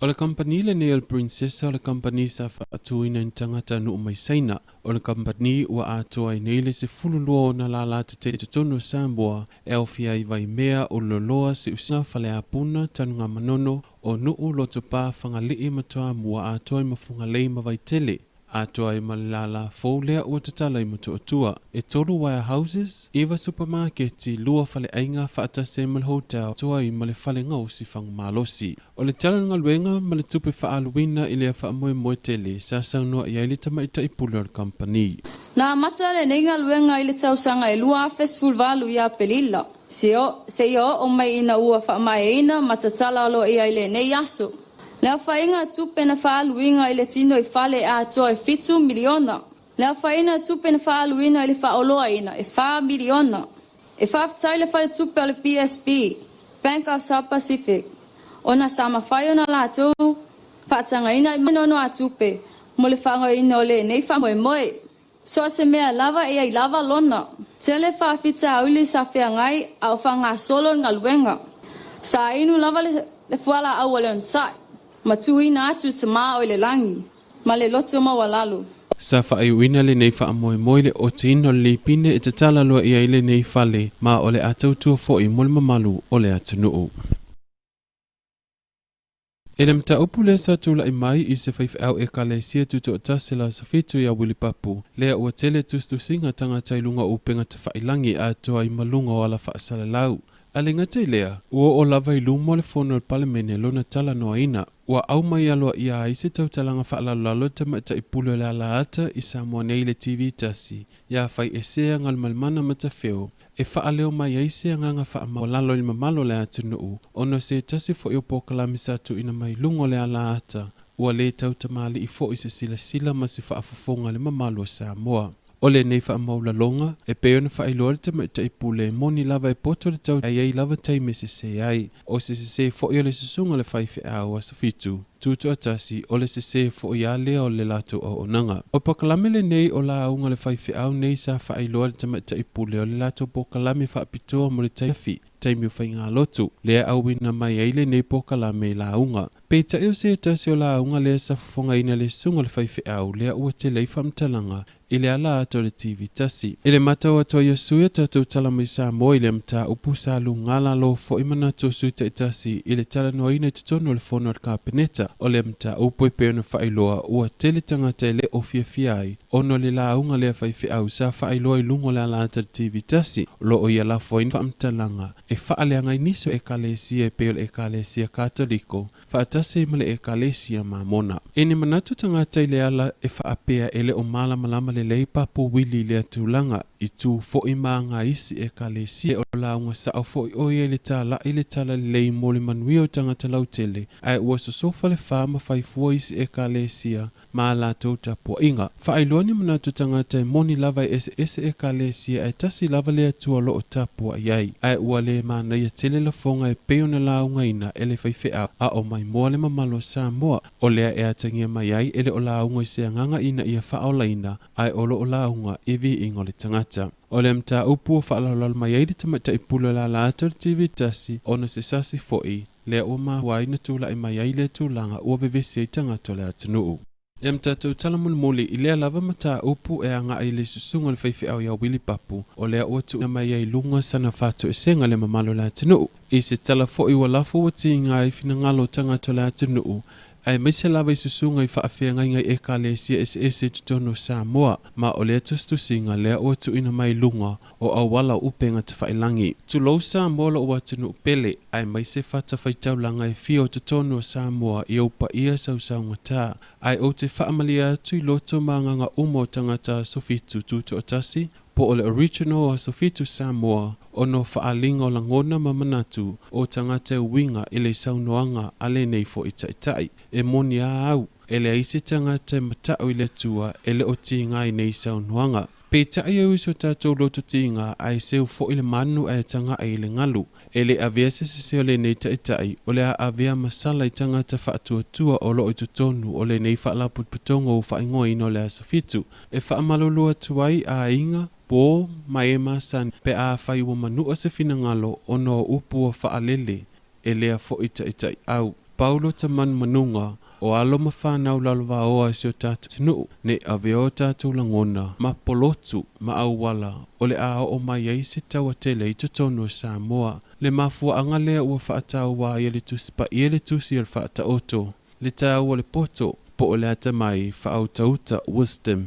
O le kampani lenei o le Princessa o le kampani sa faatuina i ni tagata nuu mai Saina. O le kampani ua atoa ai nei le 12 ona lala tetele i totonu o Samoa e aofia ai Vaimea, Ululoloa, Siusiga, Faleapuna, Tanugamanono, o Nuu, Lotopa, Fagalii ma Toamua atoa ai ma Fugalei ma Vaitele. Atoa ai ma le lala fou lea ua tatala i Motootua. E 3 warehouses, 9 supamaketi, 2 faleaiga faatasi ai ma le hotel, atoa ai ma le fale gaosi fagumalosi. O le tala o le galuega ma le tupe faaaluina i lea faamoemoe tele sa saunoa i ai le tamaitai pule o le kampani. Na amata lenei galuega i le tausaga e 2018 ia Apelila, seia oo mai ina ua faamaeaina ma tatala aloaia i lenei aso. Le aofaiga tupe na faaaluina i le tino i fale e atoa e 7 miliona. Le aofaiga tupe na faaaluina i le faaoloaina e 4 miliona. E faafetai le faletupe o le PSB, Bank of South Pacific, ona sa mafai ona latou faatagaina i nonogatupe mo le faagaoiina o lenei faamoemoe. So o se mea lava e ai lava lona. Tele faafitauli sa feagai a o faagasolo le galuega. Sa inu lava le fualaau a le onosai, ma tuuina atu i Tama o i le lagi, ma le loto maualalo. Sa faaiuina lenei faamoemoe i le otiina o le lipine e tatala loa i ai lenei fale ma o le a tautua foi mo le mamalu o le atunuu. E le mataupu lea sa tulai mai i se faifeau Ekalesia Tutoatasi le aso 7 ia Wilipapu, lea ua tele tusitusiga tagata i luga o upega tafailagi atoa ai ma luga o ala faasalalau. A le gata i lea, ua oo lava i luma o le fono a le Palemene lona talanoaina. Ua au mai aloaia ai se tautalaga faalalolalo i le tamaitai pule o le alaata i Samoa nei i le TV tasi, ia fai esea Galumalemana Matafeo, e faaleo mai ai se agaga faamaualalo i le mamalu o le atunuu, ona o se tasi foi o polokalame sa tuuina mai luga o le alaata, ua lē tautamalii foi se silasila ma se faafofoga a le mamalu o Samoa. O lenei faamaulaloga, e pei ona faailoa le tamaitai pule, moni lava e poto le tau ai ai lava taimi e sesē ai. O se sesē foi o le susuga i le faifeau aso 7, tutoatasi, o le sesē foi a lea o le latou auaunaga. O polokalame lenei o lauga le faifeau nei sa faailoa le tamaitai pule o le latou polokalame faapitoa mo le taiafi, taimi o faigalotu, lea auina mai ai lenei polokalame i lauga. Peitai o se tasi o lauga lea sa fofogaina le susuga i le faifeau lea ua tele ai faamatalaga i le ala atu o le TV tasi. I le matau atu ai o sui o tatou tala mai Samoa i le mataupu sa lugala lo foi manatu o sui taitasi i le talanoaina i totonu o le fono a le Kapeneta o le mataupu e pei ona faailoa ua tele tagata e le o fiafia ai ona o le lauga lea faifeau sa faailoa i luga o le ala atu o le TV tasi o lo o ia lafo ai faamatalaga e faaleaga ai nisi o Ekalesia e pei o le Ekalesia Katoliko faatasi ai ma le Ekalesia Mamona. E ni manatu tagata i le ala e faapea e le o malamalama lelei Papu Wili i lea tulaga, i tu foi ma aga isi Ekalesia o lauga sao foi o ia i le tala'i le talalelei mo le manuia o tagata lautele, ae ua sosofa le fa ma faifua isi Ekalesia ma a latou tapuaiga. Faailoa ni manatu tagata e moni lava e eseese Ekalesia ae tasi lava le Atua o lo o tapuai ai. Ae ua le manaia tele lafoga e pei ona laugaina e le faifeau a o maimoa le mamalu o Samoa. O lea e atagia mai ai e le o lauga i se agaga ina ia faaolaina ae o lo o lauga i viiga o le tagata. O le mataupu ua faalalolalo mai ai le tamaitai pule o le ala atu o le TV tasi ona se sasi foi lea ua mafua ai na tulai mai ai lea tulaga ua vevesi ai tagata o le atunuu. Ia ma tatou tala mulimuli i lea lava mataupu e agai i le susuga o le faifeau ia Wili Papu, o lea ua tuuina mai ai i luga sana fatoesega le mamalu o le atunuu. I se tala foi ua lafo ua tiga ai finagalo o tagata o le atunuu, aemaise lava i susuga i faafeagaiga i Ekalesia eseese i totonu o Samoa, ma o lea tusitusiga lea ua tuuina mai i luga o auala o upega tafailagi. Tulou Samoa lou atunuu pele, aemaise fatafaitaulaga e fia o totonu o Samoa i ou paia sausaugata, ae ou te faamalie atu i loto ma agaga uma o tagata aso 7 tutoatasi, Po o le original Aso Fitu Samoa ona o faaaliga o lagona ma manatu o tagata e uiga i le saunoaga a lenei fo'i ta'ita'i. E moni a au, e leai se tagata e mata'u i le Atua e le o tiga i nei saunoaga. Peitai e ui so tatou lototiga ae seu fo'i le manu ae taga'i i le galu. E le avea se sese o lenei ta'ita'i o le a avea masala i tagata fa'atuatua o lo'o i totonu o lenei fa'alapotopotoga ua fa'aigoaina o le Aso Fitu. E fa'amalulu atu ai aiga po ma e masani pe afai ua manu'a se finagalo ona o upu ua fa'alele e lea fo'i ta'ita'i'au. Paulo ta manumanuga o alo ma fanau lalovaoa e si o tatou atunuu nei avea o tatou lagona ma polotu ma auala o le a oo mai ai se tauatele i totonu o Samoa. Le mafuaaga lea ua fa'ataua ai e le Tusi Paia le tusi o le Faataoto le tāua le poto po o le atamai faautauta wisdom.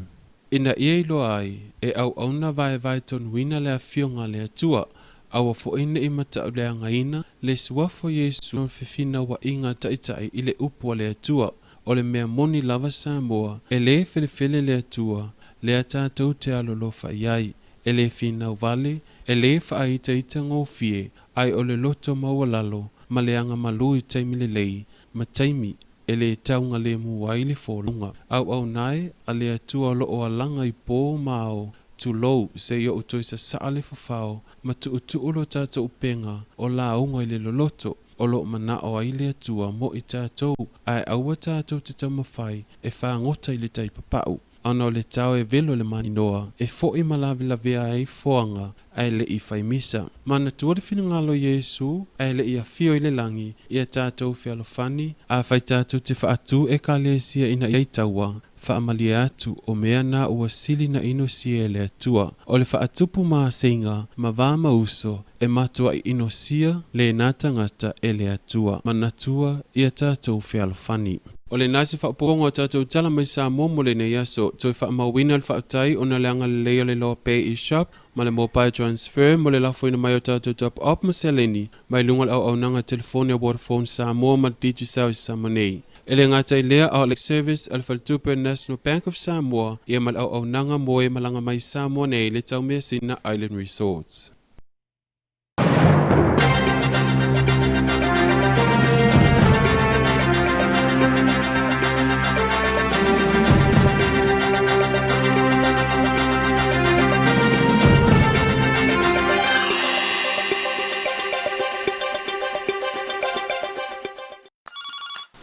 Ina ia iloa ai e auauna vaevae tonuina le afioga a le Atua aua fo'i ne'i mata'uleagaina le suafa o Iesu o fefinaua'iga ta'ita'i i le upu a le Atua. O le mea moni lava Samoa e lē felefele le Atua lea tatou te alolofa i ai. E lē finau vale, e lē fa'aitaita gofie, ae o le loto maualalo ma le agamalū i taimi lelei ma taimi e lē taugalemu ai le foluga. Auaunae a le Atua o lo'o alaga i pō ma ao tulou seia ou toe sasa'a le fafao ma tu'utu'u lo tatou upega o lauga i le loloto o lo'o mana'o ai le Atua mo i tatou ae aua tatou te taumafai e fagota i le tai papa'u. Ona o le tao e velo le maninoa e fo'i ma lavelavea ai foaga ae le'i faimisa. Manatua le finagalo Iesu ae le'i afio i le lagi ia tatou fealofani afai tatou te fa'atū ekalesia ina ia taua fa'amalie atu o mea na ua sili na inosia e le Atua. O le fa'atupu maseiga ma va ma uso e matua'i inosia lena tagata e le Atua. Manatua ia tatou fealofani. O le nasi fa'apopoga o tatou tala mai Samoa mo lenei aso toe fa'amauina le fa'atai ona le agalelei o le Loa Pay e-shop ma le mobile transfer mo le lafoina mai o tatou top up ma seleni mai luga o le auaunaga telefoni a Vodafone Samoa ma le Digicel i Samoa nei. E le gata i lea a o le service a le faletupe National Bank of Samoa ia ma le auaunaga mo e malaga mai Samoa nei le Taumeasina Island Resorts.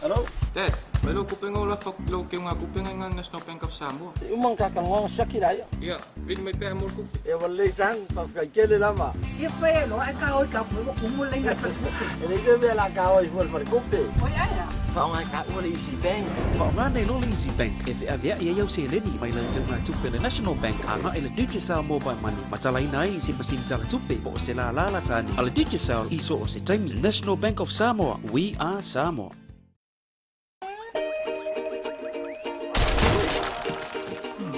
Hello? Dad, mai lo kupenga o lafa lo ke ngā kupenga i ngā National Bank of Samoa. Umang kakangonga shakira ia. Ia, vili mai pea mo kupe. E wale sang, pafkai kele lava. Ia whea ai ka oi ka pui mo le ngai whare E le se mea la ka oi fua whare kupe. Oi aia. Whaonga ka ua le Easy Bank. Whaonga nei lo le Easy Bank. E whia vea ia iau se leni mai lau tau ngā tupe le National Bank anga e le Digicel Mobile Money. Matalaina ai i se masini tala tupe po o se la la la tani. A le Digicel iso o se taimi. National Bank of Samoa. We are Samoa.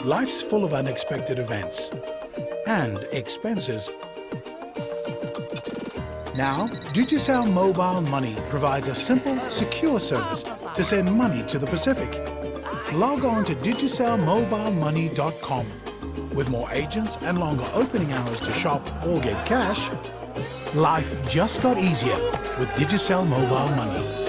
Life's full of unexpected events and expenses. Now, Digicel Mobile Money provides a simple, secure service to send money to the Pacific. Log on to DigicelMobileMoney.com. With more agents and longer opening hours to shop or get cash, life just got easier with Digicel Mobile Money.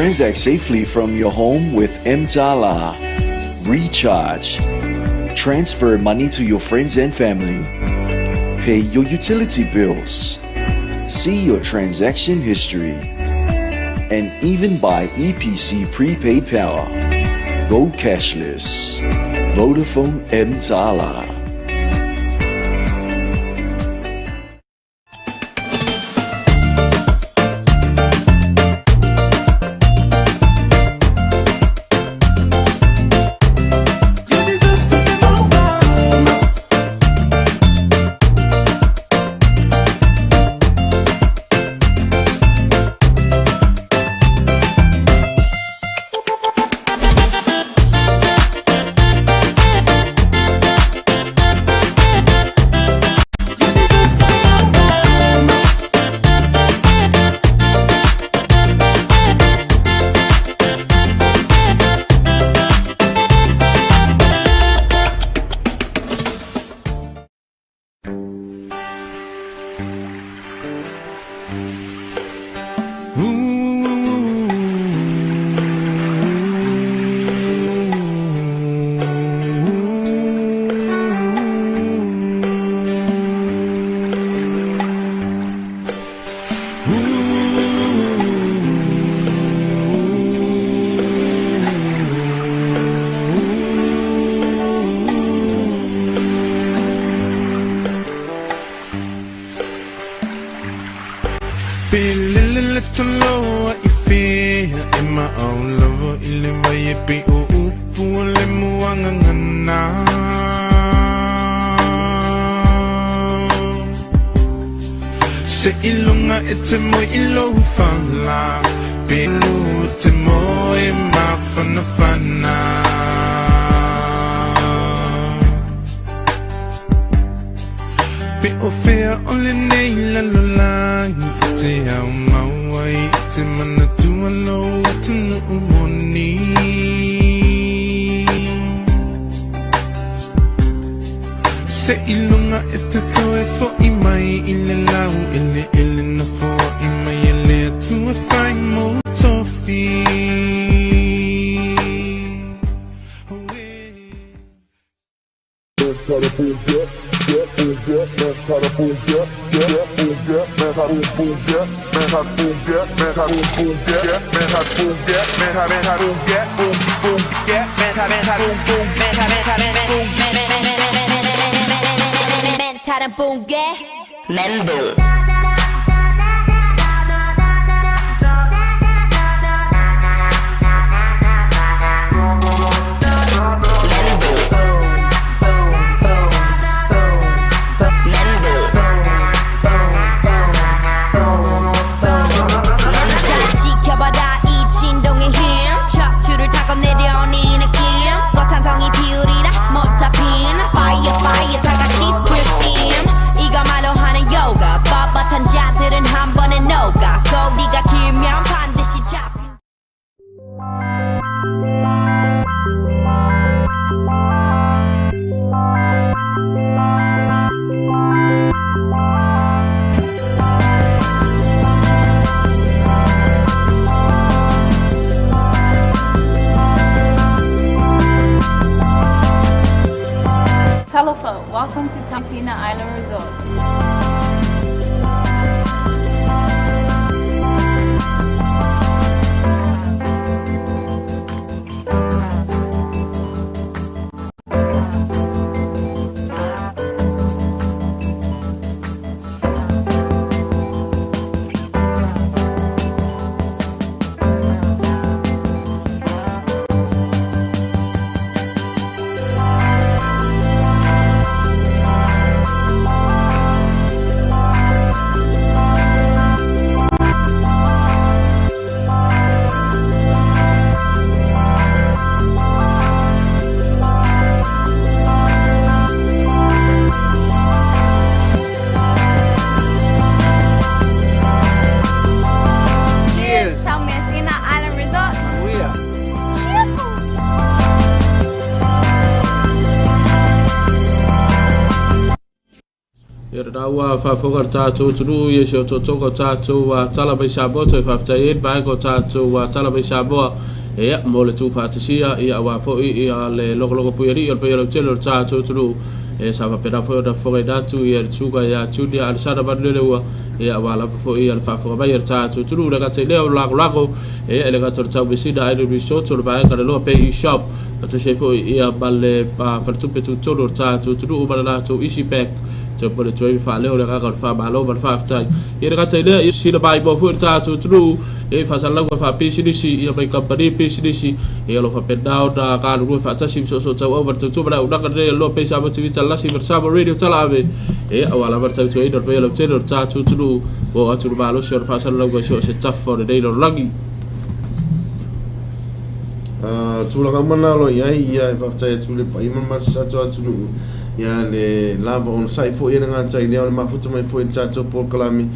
Transact safely from your home with Mtala. Recharge. Transfer money to your friends and family. Pay your utility bills. See your transaction history. And even buy EPC prepaid power. Go cashless. Vodafone Mtala. 멘탈은 붕괴 멘붕. 잘 지켜봐라 이 진동의 힘. 척추를 타고 내려오는 이 느낌. 꽃 한 송이 피우리라 못다 핀 fire fire 다 같이 불심. 이거 말로 하는 요가. 뻣뻣한 자들은 한 번에 녹아. 꼬리가 길면 반드시 잡힌. Talofa, welcome to Taumeasina Island Resort. Ia lena ua faafofoga le tatou atunuu i si o totoga o tatou tala mai Samoa toe faafetai ai le vaega o tatou tala mai Samoa ia mo le tuufaatasia ia aua foi ia le logologo puialii o le paia lautele o le tatou atunuu e sa faapena foi ona fofogaina atu ia le susuga ia Julia Alesana Manuleleua ia aua lava foi ia le faafofoga mai a le tatou atunuu. E le gata i lea o le lagolago ia e le gata o le Taumeasina Island Resort o le vaega le Loa Bay Shop faatasi ai foi ia ma le faletupe tutonu o le tatou atunuu ma le latou Easy Bank toe momoli atu ai ma faaleo le agaga o le faamalo ma le faafetai. Ia le gata i lea, ia sila maimoa foi le tatou atunuu i faasalalauga faapisinisi ia mai kamupani pisinisi ia o lo o faapena ona galulue faatasi ma soosootauau ma le tautua ma le auaunaga lenei a le Loa Pei Samoa TV Talasi ma le Samoa Radio Talaave ia aua lava le tautuaina o le paia lautele o le tatou atunuu ua oo atu le malosi o le faasalalauga i so o se tafa o lenei lalolagi. Tulaga uma na o lo o i ai, ia e faafetai atu i le paia ma le mamalu o si o tatou atunuu, ia le lava onosai foi e le gata i lea o le mafuta mai foi i le tatou polokalame,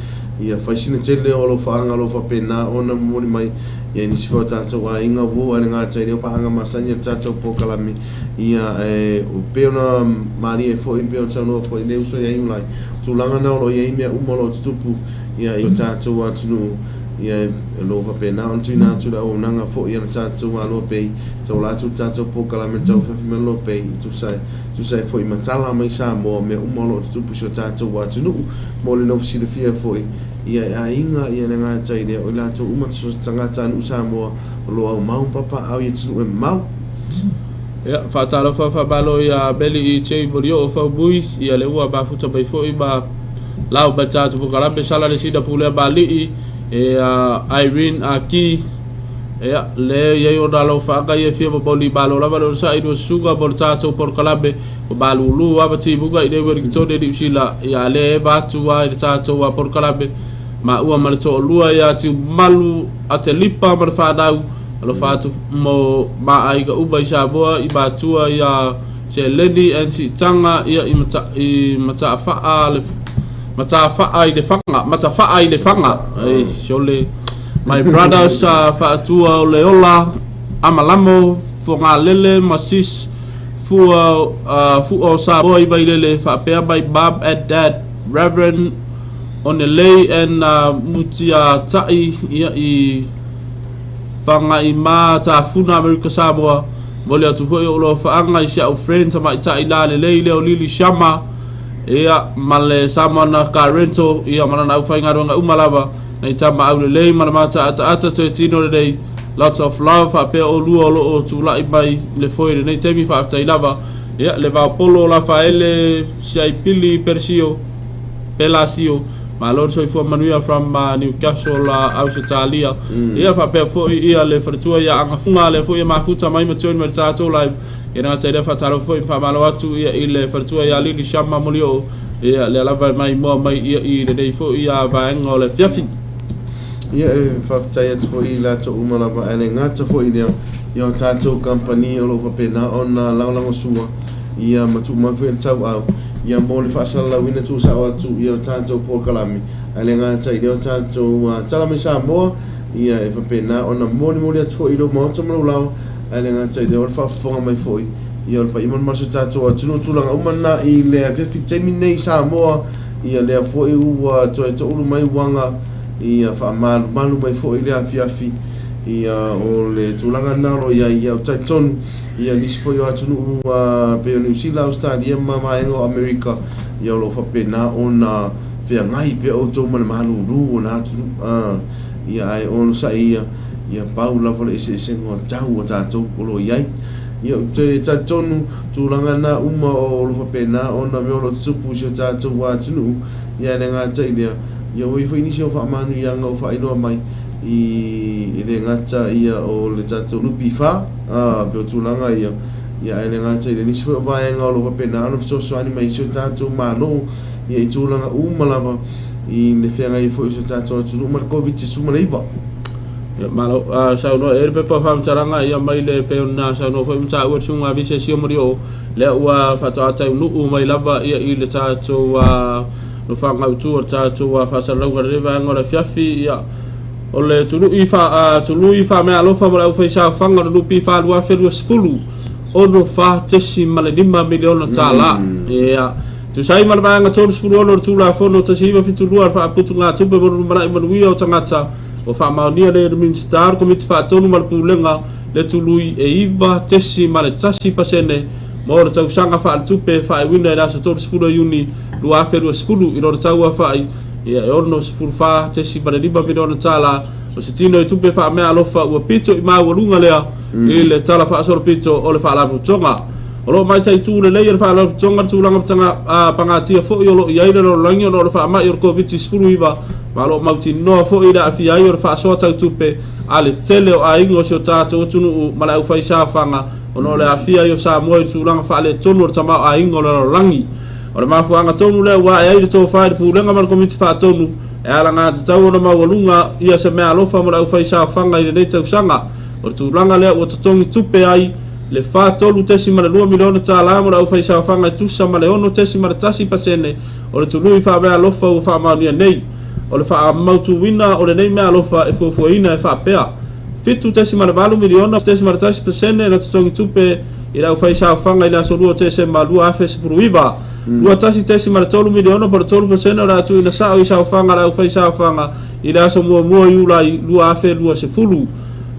ia fai sina tele o alofaaga o lo o faapena ona momoli mai ia i nisi foi o tatou aiga ua ae le gata i lea o paaga masani o le tatou polokalame, ia e pei ona malie foi pei ona saunoa foi le uso ia Iulai, o tulaga na o lo o i ai mea uma o lo o tutupu ia i o tatou atunuu. Ia, o lo o faapena ona tuuina atu le auaunaga foi a le tatou Aloa Bay, tauala atu le tatou polokalame tauafiafi mai Aloa Bay, e tusa tusa ai foi ma tala mai Samoa, mea uma o lo o tutupu i si o tatou atunuu. Mo le nofo silafia foi, ia e aiga ia le gata i lea, o i latou uma tagatanuu Samoa o lo o aumau ma papaaao i atunuu e mamao. Ia, faatalofa faamalo ia Meli i Jay Molioo Faumui, ia le ua mafuta mai foi ma lao mai le tatou polokalame sala le sina pulea malii e a Irene Aki ia le i ai ona alofaaga ia e fia momoli malo lava le onosai i lua susuga mo le tatou polokalame ua malulu lava timuga i nei Wellington e Niu Sila ia le eva atu a i le tatou polokalame maua ma le toalua ia Tiumalu Atelipa ma le fanau alofa atu mo ma aiga uma i Samoa i matua ia Seleni and Siitaga ia i mata i Matafaa le Matafaa i le Faga Matafaa i le Faga ei sole my brothers Faatua o le Ola Amalamo Fogalele ma sis Fua Fua o Samoa i Vailele faapea my mom and dad Reverend Onelei and Mutiatai ia i Fagaima Tafuna Amerika Samoa. Momoli atu foi ou alofaaga i si au friend tamaitai lalelei lea o Lily Sharma ia ma le Samoana Car Rental ia ma lana aufaigaluega uma lava nai tama aulelei ma le mataataata toe tino lelei. Lots of love faapea olua o lo o tulai mai le foe i lenei taimi faafetai lava. Ia le Vaopolo Lafaele Siaipili Persio Pelasio Malo le soifua manuia from Newcastle Ausetalia. Ia faapea foi ia le faletua ia Agafuga lea foi e mafuta mai ma join mai le tatou live. Ia le gata i lea faatalofa foi ma faamalo atu ia i le faletua ia Lily Sharma Molioo ia lea lava e maimoa mai ia i lenei foi ia vaega o le afiafi. Ia e faafetai atu foi i latou uma lava ae le gata foi i lea ia o tatou kamupani o lo o faapena ona lagolagosua ia ma tuu mai foi le tauau ia mo le faasalalauina tuusao atu ia o tatou polokalame ae le gata i lea o tatou tala mai Samoa ia e faapena ona molimoli atu foi i lou maota ma lou laoa ae le gata i lea o le faafofoga mai foi ia o le paia ma le mamalu o si o tatou atunuu. Tulaga uma na i le afiafi taimi nei i Samoa ia lea foi ua toe toulu mai uaga ia faamalumalu mai foi le afiafi ia o le tulaga lena o lo o i ai. Ia ou talitonu ia nisi foi o atunuu pei o Niu Sila, Ausetalia ma vaega o Amerika ia o lo o faapena ona feagai pea outou ma le malulu o na atunuu ia ae onosai ia ia pau lava le eseesega o tau a tatou o lo o i ai. Ia ou te talitonu tulaga na uma o lo o faapena ona mea o lo o tutupu i si o tatou atunuu ia e le gata i lea ia ua i ai foi nisi o faamanuiaga ua faailoa mai i e le gata ia o le tatou NPF pei o tulaga ia ia ae le gata i le nisi foi o vaega o lo o faapena ona fesoasoani mai i si o tatou Malo ia i tulaga uma lava i le feagai ai foi o si o tatou atunuu ma le Koviti-19. Ia, malo. Saunoa i ai le pepa o faamatalaga ia mai le pei ona saunoa foi ma taua le susuga a Vise Siomolioo lea ua faatoa taunuu mai lava ia i le tatou nofoaga autu o le tatou faasalalauga i lenei vaega o le afiafi. Ia, o le tului fa, tului faameaalofa mo le aufaisaofaga o le NPF 2020, 64.5 miliona tala. Ia, Tusa ai ma le Vaega 36 o le Tulafono 1972 o le Faaputugatupe mo le Lumanai Manuia o Tagata, ua faamaonia lea e le Minisita, le Komiti Faatonu ma le Pulega le tului e 9.1% mo le tausaga faaletupe faaiuina i le aso 30 o Iuni 2020 i lo le tau afa'i e $64.5 miliona tala. O se tino i tupe faameaalofa ua pito i maualuga lea i le tala faasolopito o le Faalapotopotoga. O lo o mataitu lelei e le Faalapotopotoga le tulaga pagatia foi o lo o i ai le lalolagi ona o le faamai o le Koviti-19, ma o lo o mautinoa foi le aafia ai o le faasoa tau tupe a le tele o aiga o si o tatou atunuu ma le aufaisaofaga ona o le aafia ai o Samoa i le tulaga faaletonu o le tamaoaiga o le lalolagi. O le mafuaaga tonu lea ua ae ai le tofa i le Pulega ma le Komiti Faatonu e alagatatau ona maualuga ia se meaalofa mo le aufaisaofaga i lenei tausaga. O le tulaga lea ua totogi tupe ai le $43.2 miliona tala mo le aufaisaofaga e tusa ma le 6.1% o le tului faameaalofa ua faamaonia nei. O le faamautuina o lenei meaalofa e fuafuaina e faapea: $7.8 miliona 0.1% na totogi tupe i le aufaisaofaga i le aso 2 o Tesema 2019, $21.3 miliona po o le 3% o le a tuuina sao i saofaga a le aufaisaofaga i le aso 1 o Iulai 2020,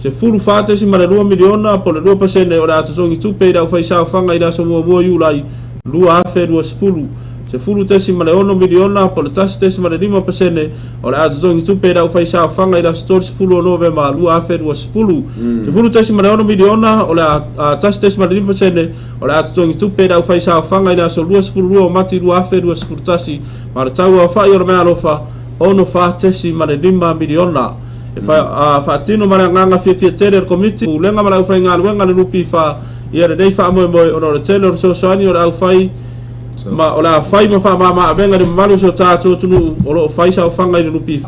$14.2 miliona po o le 2% o le a totogi tupe i le aufaisaofaga i le aso 1 o Iulai 2020, $10.6 miliona po o le 1.5% o le a totogi tupe i le aufaisaofaga i le aso 30 o Novema 2020, $10.6 miliona o le 1.5% o le a totogi tupe i le aufaisaofaga i le aso 22 o Mati 2021, ma le tau aofa'i o le meaalofa $64.5 miliona. E faatino ma le agaga fiafia tele e le Komiti, Pulega ma le aufaigaluega a le NPF ia lenei faamoemoe ona o le tele o le fesoasoani o le aufai ma o le a fai ma faamama-avega i le mamalu o si o tatou atunuu o lo o fai saofaga i le NPF.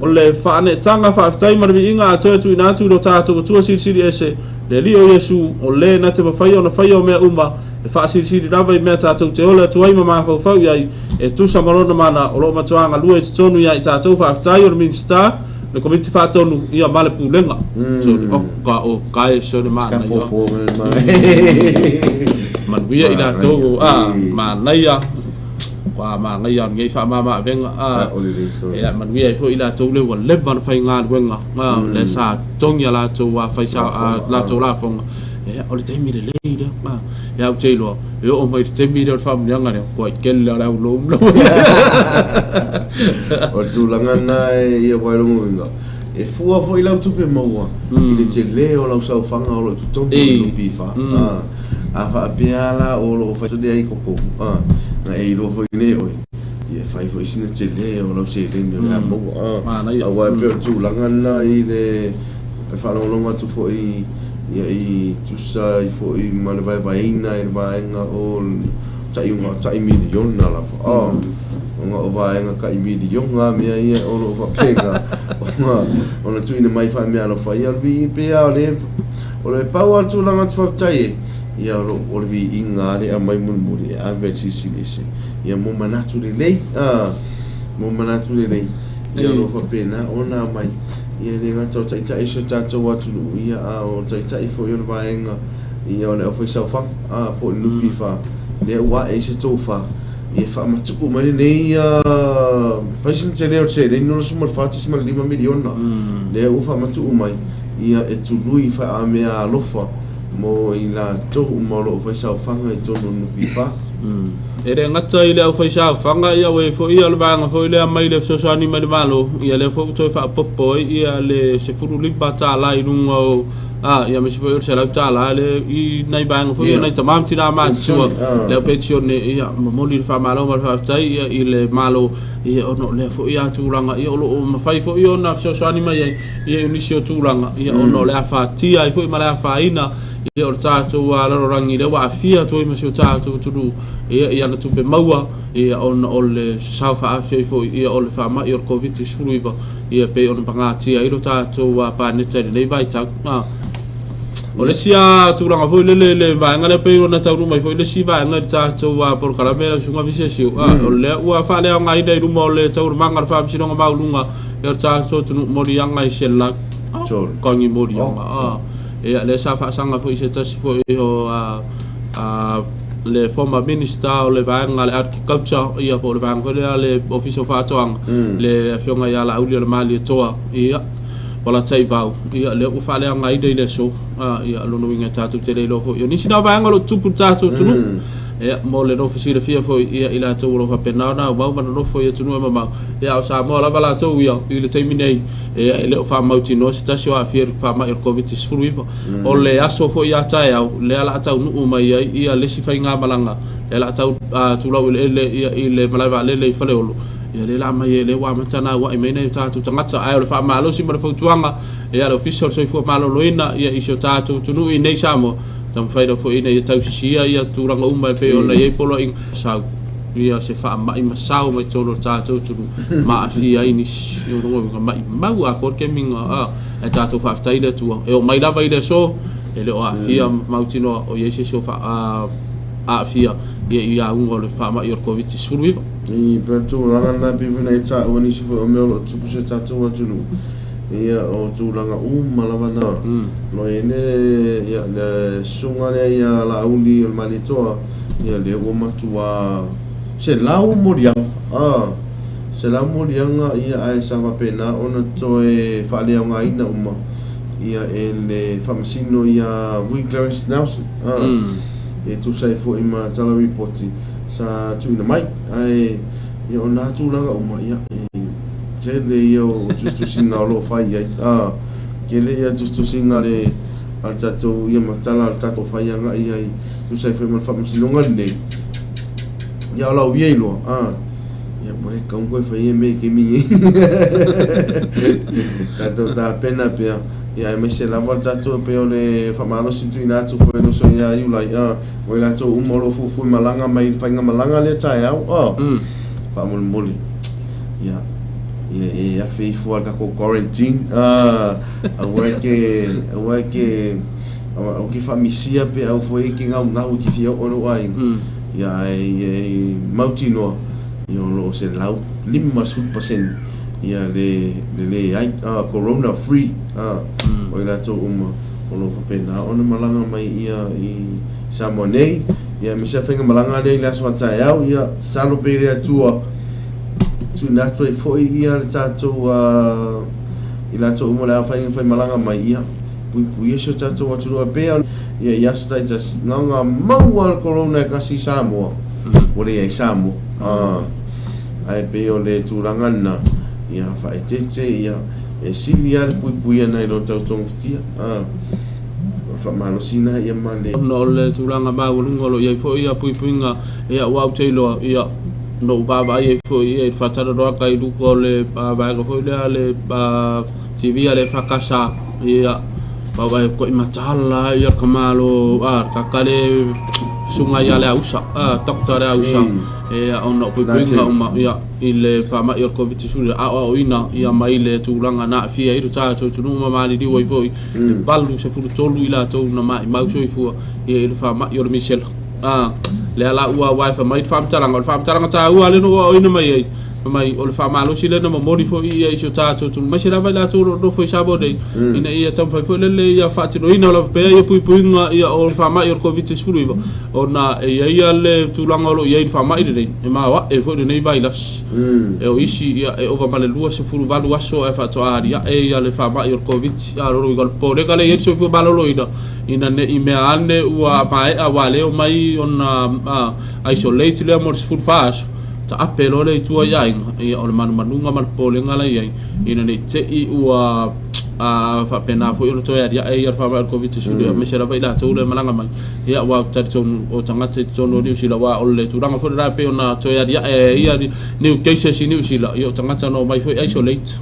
O le faaneetaga faafetai ma le viiga atoa e tuuina atu i lo tatou Atua Silisili Ese, le Alii o Iesu, o lē na te mafaia ona faia o mea uma, e faasilisili lava i mea tatou te ola atu ai ma mafaufau i ai, e tusa ma lona mana o lo o matua galue i totonu ia i tatou. Faafetai o le Minisita, le Komiti Faatonu ia ma le Pulega. So o ka o ka e so le mana ia. Manuia i latou a manaia ua manaia lenei faamama-avega a ia manuia ai foi i latou le ua leva ona faigaluega le sa togi a latou a fai sa latou lafoga. O le taimi lelei lea ia ou te iloa e oo mai le taimi lea o le faamuniaga lea ua tele o le au lomu. O le tulaga lena e ia wairongo e fua foi lau tupe maua i le tele o lau saofaga o lo o i totonu o le NPF. A faapea la o lo o fai ai koko na e iloa foi nei oe ia fai foi sina tele o lau seleni o le a maua. Aua e pei o le tulaga lena i le faalogologo atu foi ia i tusa ai foi ma le vaevaeina i le vaega o taʻiuga taʻi miliona lava ona o vaega taʻi miliona mea ia o lo o faapena ona tuuina mai faameaalofa ia o le viiga pei lava o le pau lava o le tulaga atu faafetai e ia o le viiga le aumai mulimuli e ave i le Silisili Ese ia mo manatu lelei mo manatu lelei ia o lo o faapena ona aumai ia e le gata o taitai o si o tatou atunuu ia a o taitai foi o le vaega ia o le aufaisaofaga po o le NPF lea ua ae ai se tofa ia faamatuu mai lenei fai sina tele o le seleni $64.5 miliona lea ua faamatuu mai ia e tului faameaalofa mo i latou uma o lo o faisaofaga i totonu o le NPF. E le gata i le aufaisaofaga ia ua i ai foi ia o le vaega foi lea mai le fesoasoani mai le Malo ia lea foi ua toe faaopoopo ai ia le $15 i luga o ia aemaise foi o le $100 lea i nai vaega foi ia nai tama ma tina matutua le au penisione ia momoli le faamalo ma le faafetai ia i le Malo ia ona o lea foi a tulaga ia o lo o mafai foi ona fesoasoani mai ai ia i nisi o tulaga ia ona o le afatia ai foi ma le afaina ia o le tatou lalolagi lea ua aafia atu ai ma si o tatou atunuu ia i ana tupe maua ia ona o le sao faaafi ai foi ia o le faamai o le Koviti-19 ia pei ona pagatia ai lo tatou paneta i lenei vaitau. O le isi tulaga foi lele le vaega lea pei ona taunuu mai foi le isi vaega i le tatou polokalame lau Susuga Visesio, o lea ua faaleaogaina i luma o le taualumaga o le Faamasinoga Maualuga ia o le tatou atunuu moliaga i se kagi moliaga. Ia lea sa faasaga foi i se tasi foi o Le former minister o le vaega le agriculture ia po o le vaega foi lea le ofisa o faatoaga le afioga ia Laauli o le Malietoa ia Polataivao ia lea ua faaleagaina i le aso ia lona uiga e tatou te le iloa foi o nisi na vaega o lo o tupu i le tatou atunuu ia mo le nofo silafia foi ia i latou o lo o faapena ona aumau ma nonofo i atunuu e mamao ia a o Samoa lava latou ia i le taimi nei ia e le o faamautinoa se tasi o aafia i le faamai o le Koviti-19. O le aso foi a taeao lea o le a taunuu mai ai ia le isi faigamalaga lea o le a tau tulau eleele ia i le malae vaalele i Faleolo ia lea o le a aumai ai lea ua amata ona auai mai nai o tatou tagata ae o le faamalosi ma le fautuaga ia le Ofisa o le Soifua Maloloina ia i si o tatou atunuu i nei Samoa taumafai lava foi ina ia tausisia ia tulaga uma e pei ona i ai poloaiga sau ia se faamai ma sao mai totonu o le tatou atunuu ma aafia ai nisi o lona uiga maimau atoa le kemiga ae tatou faafetai i le Atua e oo mai lava i le aso e le o aafia mautinoa o i ai se isi o aafia ia i auga o le faamai o le Koviti-19. I pei o le tulaga lena pei foi ona e taua nisi foi o mea o lo o tupu i si o tatou atunuu, ia o tulaga uma lava na. O lo o i ai le, ia, le susuga lea ia Laauli o le Malietoa, ia lea ua matua 100 moliaga, 100 moliaga ia ae sa faapena ona toe faaleaogaina uma ia e le faamasino ia Vui Clarence Nelson, e tusa ai foi ma tala ripoti sa tuuina mai. Ae ia o na tulaga uma ia e tele ia o tusitusiga o lo o fai ai, tele ia tusitusiga a le a le tatou ia ma tala a le tatou fai agai ai tusa ai foi ma le faamasinoga lenei. Ia o lau ia iloa, ia ua le tatau ona toe faia mea i taimi nei. Tatou tapena pea, ia aemaise lava le tatou pei o le faamalosi tuuina atu foi e le uso ia Iulai, o i latou uma o lo o fuafua malaga mai i le faigamalaga lea taeao, faamolemole, ia, ia e afe ifo lava i le tatou quarantine, aua e te, aua e te, aua e te faamisia pe au foi e te gaugau e te fia oo i lou aiga, ia ae ia e mautinoa, ia o lo o 150% ia le leai, corona free, o i latou uma o lo o faapena ona malaga mai ia i Samoa nei, ia aemaise lava faigamalaga lea i le aso a taeao, ia tatalo pea i le Atua tuuina atu ai foi ia le tatou i latou uma o le a faimalaga mai, ia puipuia si o tatou atunuu e pei ona ia i aso taitasi na ona maua le corona e tasi i Samoa ua leai Samoa ae pei o le tulaga lena ia faaeteete ia e sili lava le puipuia nai lo tautogafitia o le faamalosi lena ia ma le. Ona o le tulaga maualuga o lo o i ai foi ia puipuiga ia ua ou te iloa ia na ou vaavaai ai foi ia i le faatalanoaga i luga o le vaega foi lea le TV a le EFKS ia vaavaai atu ai matala ia le tamalo a le kaka le susuga ia Leausa a Doctor Leausa ia ona o puipuiga uma ia i le faamai o le Koviti-19 aoaoina ia mai le tulaga na aafia ai lo tatou atunuu ma maliliu ai foi le 83 i latou na maimau soifua ia i le faamai o le misela. A lea la ua aua e fai mai le faamatalaga, o le faamatalaga taua lea na ou aoaoina mai ai, fai mai o le faamalosi lea na momoli foi ia i si o tatou atunuu, aemaise lava i latou o lo o nofo i Samoa nei, ina ia taumafai foi lele ia faatinoina lava pea ia puipuiga ia o le faamai o le Koviti-19, ona e i ai lava le tulaga o lo o i ai i le faamai lenei, e maoae foi lenei vailasi. E o isi ia e ova ma le 28 aso ae faatoa aliae ia le faamai o le Koviti. A o lona uiga o le popolega lea e i ai le soifua maloloina, ina ne i mea ane ua maea aua lea e omai ona isolate lea mo le 14 aso, taape loa lea i tua i aiga, ia o le manumanuga ma le popolega la e i ai, ina ne i te i ua faapena foi ona toe aliae ia le faamai o le Koviti-19, aemaise lava i latou lea e malaga mai. Ia aua ou te talitonu o tagata i totonu o Niu Sila, aua o le tulaga foi lena e pei ona toe aliae ai ia new cases i Niu Sila, ia o tagata na omai foi isolate,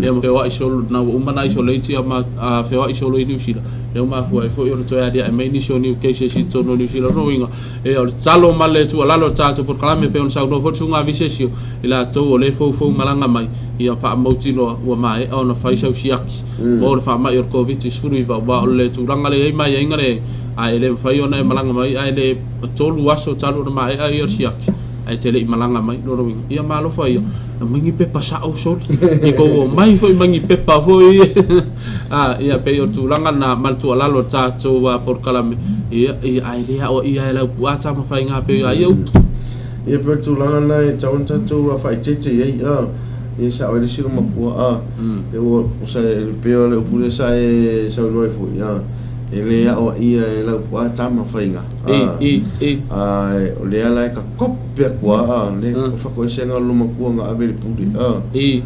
ia ma feoai solo, na ua uma ona isolate ia ma feoai solo i Niu Sila, lea ua mafua ai foi ona toe aliae mai nisi o new cases i totonu o Niu Sila. O lona uiga, ia o le tatalo ma le tuualalo o le tatou polokalame e pei ona saunoa foi le susuga a Visesio, i latou o lea e foufou malaga mai, ia faamautinoa ua maea ona fai sau siaki mo le faamai o le Koviti-19, aua o le tulaga lea e i ai ma aiaiga lea e i ai, a e le mafai ona e malaga mai ae le 3 aso talu ona maea ia le siaki. Ae te le'i malaga mai lona uiga ia malofa ia aumai ni pepa sa'o soli i kou omai fo'i mai ni pepa fo'i a ia pei o tulaga na ma le tuualalo o le tatou polokalame ia ia ae lē a'oa'ia e lau pu'a tamafaiga pei a ia upu. Ia pei o le tulaga lena e tatau ona tatou faaeteete i ai a ia sa'o ai le isi loma matua a e ua sa pei o le upu lea sa e saunoa ai fo'i a e lē a'oa'ia e lau pu'a tamafaiga a a o lea la e ka kope atu a le fako'esega o le lomatua na ave i le pule a i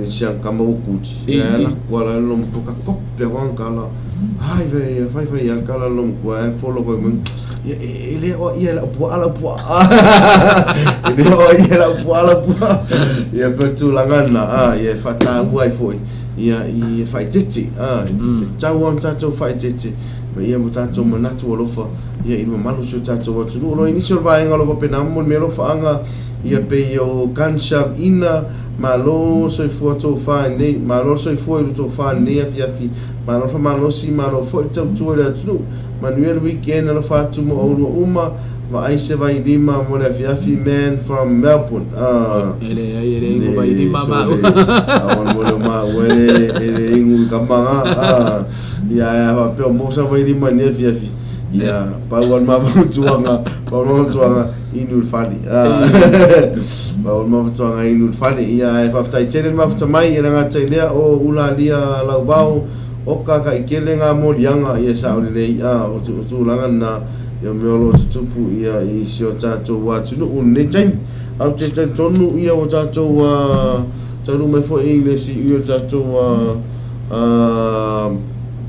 sian kama ua kuti e la kua la le lomatua ka kope atu ana kala ai vai fai fai ia kala le lomatua e folo koe mai ia e le o ia lau pua'a lau pua'a e le o ia lau pua'a lau pua'a ia pe tulaga na a ia fa'ataua ai fo'i ia i fa'aetete a e tau ona tatou fa'aetete ma ia mo tatou manatu alofa ia i mamalu si o tatou atunuu o lo inisi o le vaega o lo faapena mo le mea alofa'aga ia pei o gunshop ina malo soifua tofā nei malo soifua i le tofā nei afiafi malo fa'amalosi malo fo'i tautua i le atunuu manuia le weekend alofa atu mo aulua uma vaai se vailima mo le afiafi man from Melbourne. E leai e le igu vailima ma'u aona mo le ma'u e le igu i kamaga a ia fa'apea mo sa vailima ni afiafi ia pau ale mafautuaga pau le mafautuaga inu le fale pau le mafautuaga inu le fale ia e fa'afetai tele le mafuta mai e lagata i lea o ulalia lauvao o kaka'ikele ga moliaga ia sa'o lelei a o tulaga lena ia mea o lo'o tutupu ia i si o tatou atunuu lenei taimi au te talitonu ia ua tatou taunuu mai fo'i i le si'ui o le tatou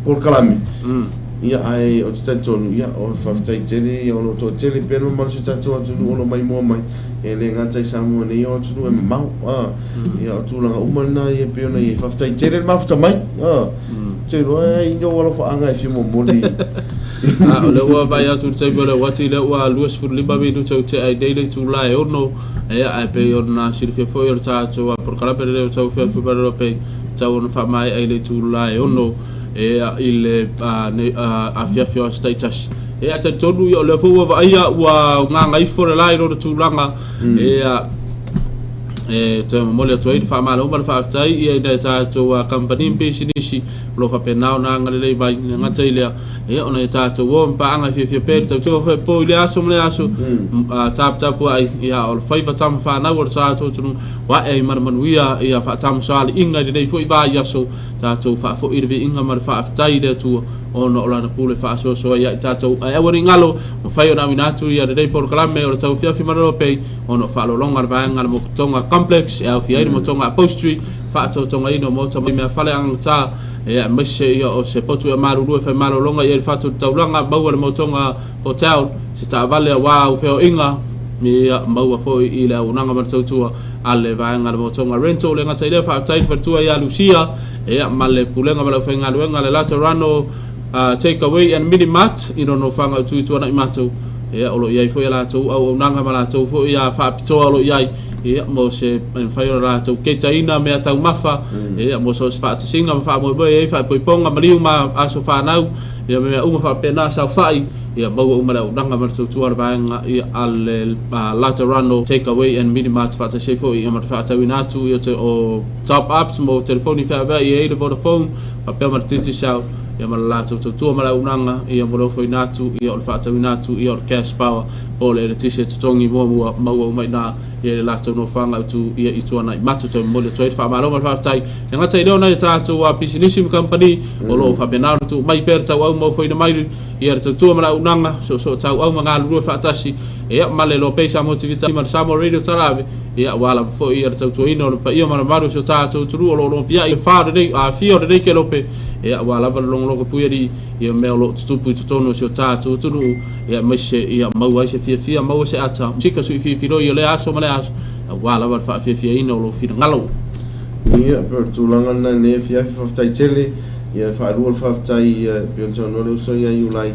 polokalame ia ae o te talitonu ia o fa'afetai tele ia o lo'o to'atele pea le mamalu si o tatou atunuu o lo maimoa mai e lē gata i Samoa nei o atunuu e mamao a ia o tulaga uma lena ia pei ona iai fa'afetai tele le mafuta mai a te iloa ai ou alofa'aga e fia momoli. A o le ua vai atu le taimi o le uati lea ua 25 minuta u te'a i nei le itulā e 6 ia ae pei ona silafia foi o le tatou polokalame lenei o taufiafi malolo pei tau ona fa'amae'a i le itulā e 6 ia i le afiafi o aso ta'itasi ia talitonu ia o lea foi ua va'aia ua gagaifo le la i lona tulaga ia e toe momoli atu ai le fa'amalo ma le fa'afetai ia ina e tatou kamupani ma pisinisi o lo fa'apena ona agalelei mai le gata i lea ia ona e tatou o ma pa'aga e fiafia pea le tautua fo'e po i le aso ma le aso taputapua'i ia o le faiva tama fanau o le tatou atunuu a'e ai ma le manuia ia fa'atamosoali'iga i lenei fo'i vai aso tatou fa'afo'i le vi'iga ma le fa'afetai i le Atua ona o lana pule fa'asoasoa ia i tatou ae aua nei galo mafai ona auina atu ia lenei polokalame o le tauafiafi malolo pei ona o fa'alologa le vaega le Mokutoga Complex e aofia ai le Motoga Upholstery fa'atotogaina o maota mai mea fale agatā ia aemaise ia o se potu e malulu e fai malologa ia le fatu taulaga maua le Motoga Hotel se ta'avale auā ufeo'iga ia maua fo'i i le auaunaga ma le tautua a le vaega le Motoga Rental le gata i lea fa'afetai le faletua ia Lucia ia ma le pulega ma le aufaigaluega le Laterano Take Away and Mini Mart i lona ofaga utu i tuana'i matou ia o lo i ai foi a latou auaunaga ma latou foi ia fa'apitoa o lo i ai ia mo se mafai ona latou keitaina mea taumafa ia mo so o se fa'atasiga ma fa'amoemoe ai fa'apoipoga maliu ma aso fanau ia mea uma fa'apena saofa'i ia maua uma le auaunaga ma le tautua le vaega ia a le Laterano Take Away and Mini Mart fa'atasi ai fo'i ia ma le fa'atauina atu ia te o top ups mo telefoni fe'avea'i ai le Vodafone fa'apea ma le Digicel ia ma le latou tautua ma le auaunaga ia mo le ofoina atu ia o le fa'atauina atu ia o le cash power po o le eletise totogi muamua maua uma i'ina ia le latou nofoaga utu ia i tuana'i matu toe momoli atu ai le fa'amalo ma le fa'afetai le gata i lea ona ia tatou pisinisi ma kamupani o lo'o fa'apena ona tuu mai pea le tau'au ma ofoina mai ia le tautua ma le auaunaga so'oso'o tau'au ma galulue fa'atasi ia ma le Loa Pei Samoa TV ma le Samoa Radio Talave ia ua lava fo'i ia le tautuaina o le paia ma le mamalu o si o tatou atunuu o lo'o lopia'i fa o lenei afia o lenei kelope ia ua lava le logologo pui alii ia mea o lo'o tutupu i totonu o si o tatou atunuu ia aemaise ia maua ai se fiafia maua se ata sika su'ififiloi o lea aso ma lea aso auā lava le fa'afiafiaina o lou finagalo. Ia pei o le tulaga lena nei afiafi fa'afetai tele ia fa'alua le fa'afetai ia pei ona saunoa le uso ia Iulai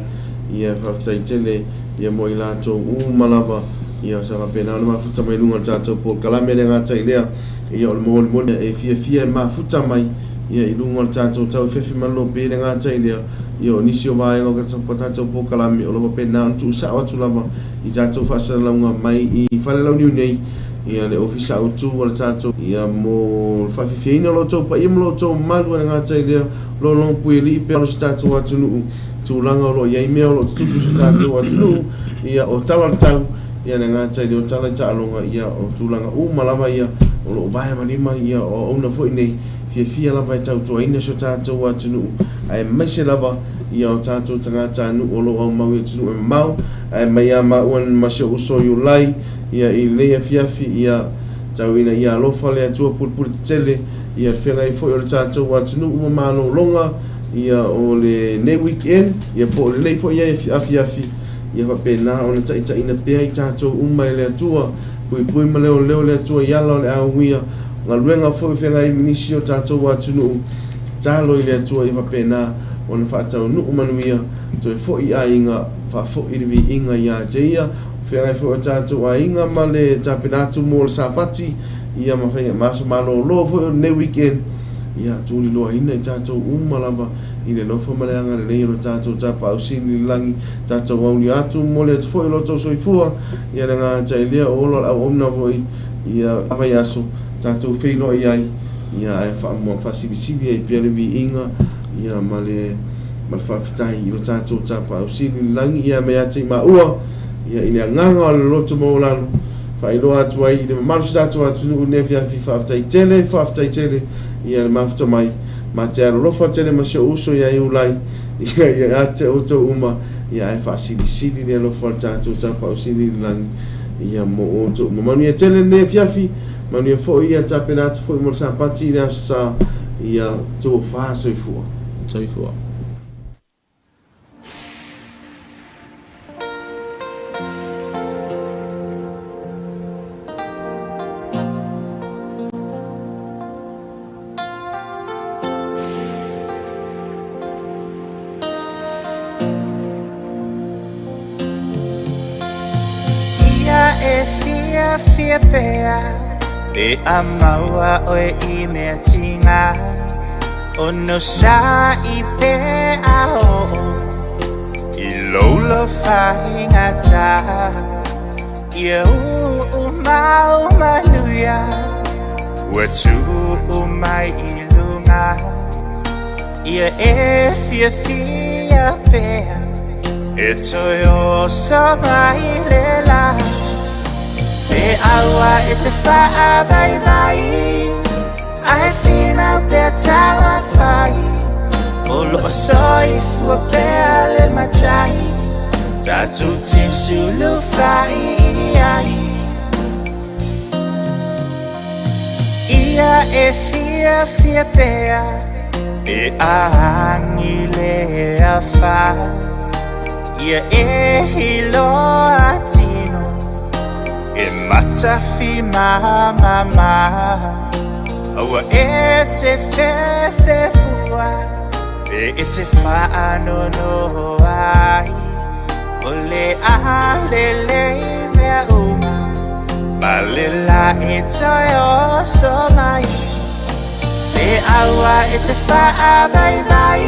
ia fa'afetai tele ia mo i latou uma lava ia sa fa'apena ona mafuta mai luga o le tatou polokalame le gata i lea ia o le molimoli e fiafia e mafuta mai ia i luga o le tatou tauafiafi malolo pe le gata i lea Ia o nisi o vaega o tatou polokalame o lo o faapena ona tuusao atu lava i tatou faasalalauga mai i Falelauniu nei, ia le ofisa autu o le tatou, ia mo le faafiafiaina o lo outou paia ma lo outou mamalu. E le gata i lea, o lo o puialii pea o si tatou atunuu, tulaga o lo o i ai mea o lo o tutupu i si tatou atunuu, ia o tala o le tau, ia le gata i lea o tala i taaloga, ia o tulaga uma lava ia o lo o vae ma lima, ia o auauna foi nei fiafia lava e tautuaina si o tatou atunuu, aemaise lava ia o tatou tagatanuu o lo o aumau i atunuu e mamao. Ae mai ia maua ma si ou uso Iulai, ia i lenei afiafi, ia tau ina ia alofa le Atua pulupulu tetele ia le feagai foi o le tatou atunuu ma malologa, ia o lenei weekend, ia po o lenei foi afiafi, ia faapena ona taitaiina pea i tatou uma e le Atua, puipui ma leoleo le Atua i ala o le auia galuega foi feagai ma nisi o tatou atunuu. Tatalo i le Atua ia faapena ona faataunuu manuia toe foi aiga faafoi le viiga ia te ia. Feagai foi o tatou aiga ma le tapena atu mo le Sapati, ia ma faiga ma aso malolo foi o lenei weekend, ia tuliloaina i tatou uma lava i le alofa ma le agalelei o le tatou Tapaau Sili i le lagi. Tatou aulia atu mo le atu foi o lo outou soifua, ia le gata i lea o ola o le auauna foi ia vaiaso tatou feiloai ai, ia ae faasilisili ai pea le viiga, ia ma le faafetai i lo tatou Tapaau Sili i le lagi. Ia me ia te i maua, ia i le agaga o le loto maualalo faailoa atu ai i le mamalu o si tatou atunuu i lenei afiafi, faafetai tele, faafetai tele ia le mafuta mai ma te alolofa tele ma si ou uso ia Iulai, ia ia te outou uma, ia ae faasilisili le alofa o le tatou Tapaau Sili i le lagi ia mo outou uma. Manuia tele lenei afiafi, manuia foi ia tapena atu foi mo le Sapati i le aso Sa. Ia tofa soifua. Soifua. Ia e fia fia pea pe a maua oe i mea tinga o no sa i pe a o i lolo whaingata ia u mau manuia ua tu u mai i lunga ia e fia fia pea e toi o sa mai le la se aua e se whaa vai vai ai whina pea tawa whai o lo soi fua pea le matai tatu te sulu whai ai ia e fia fia pea e angi le a wha ia e hiloa tino e matawhi mama aua e te whewhua e te whaanono ai o le alele mea uma ma le la e toi o so mai se aua e te whaa vai vai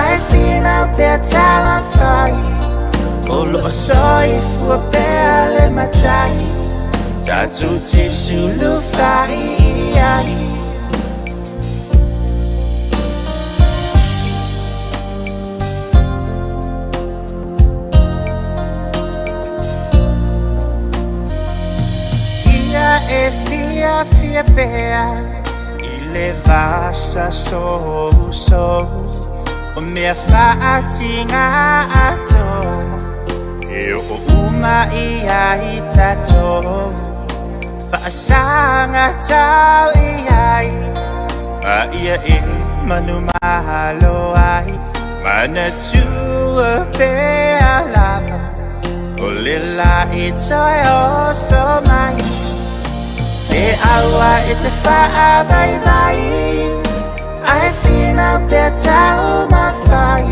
ai whina pea tawa whai o lo soi fua pea le matai tatu te sulu whai ai. Ia e fia fia pea i le vasa so so o mea whaatinga atoa e o uma i ai tatou whaasanga tau i ai ma ia e manu mahalo ai mana tua pea lava o le la e toi o so mai se aua e se whaa vai vai ai whina pea tau mawhai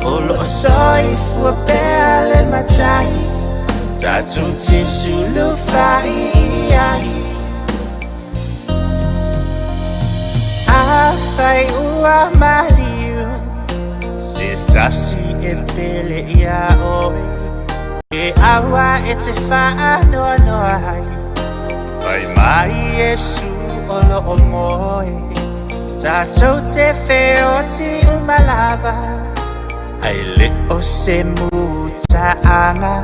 o lo soi fua pea le matai tatu te sulu whai ai a whai ua mariu Tasi e pele ia oe E aua e te whaanoa noa ai Pai mai Yesu o lo o moe Tātou te wheoti umalava Ai le o se mutaanga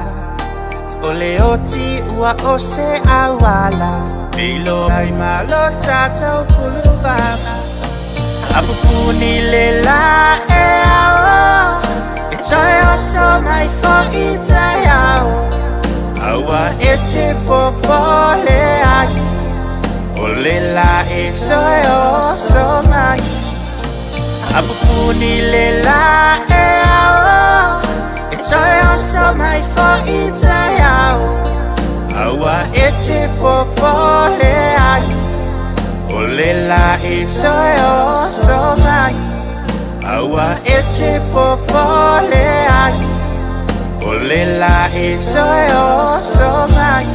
O le oti ua o se awala Pilo ai malo tātou puluvava Apupuni le la e ao E tai o so mai fo i tai ao Aua e te popole ai O le la e toi o so mai Apupuni le la e ao E toi o so mai fo i tai ao Aua e te popole ai O le la e toi o so mai Aua e te popole ai O le la e toi o so mai.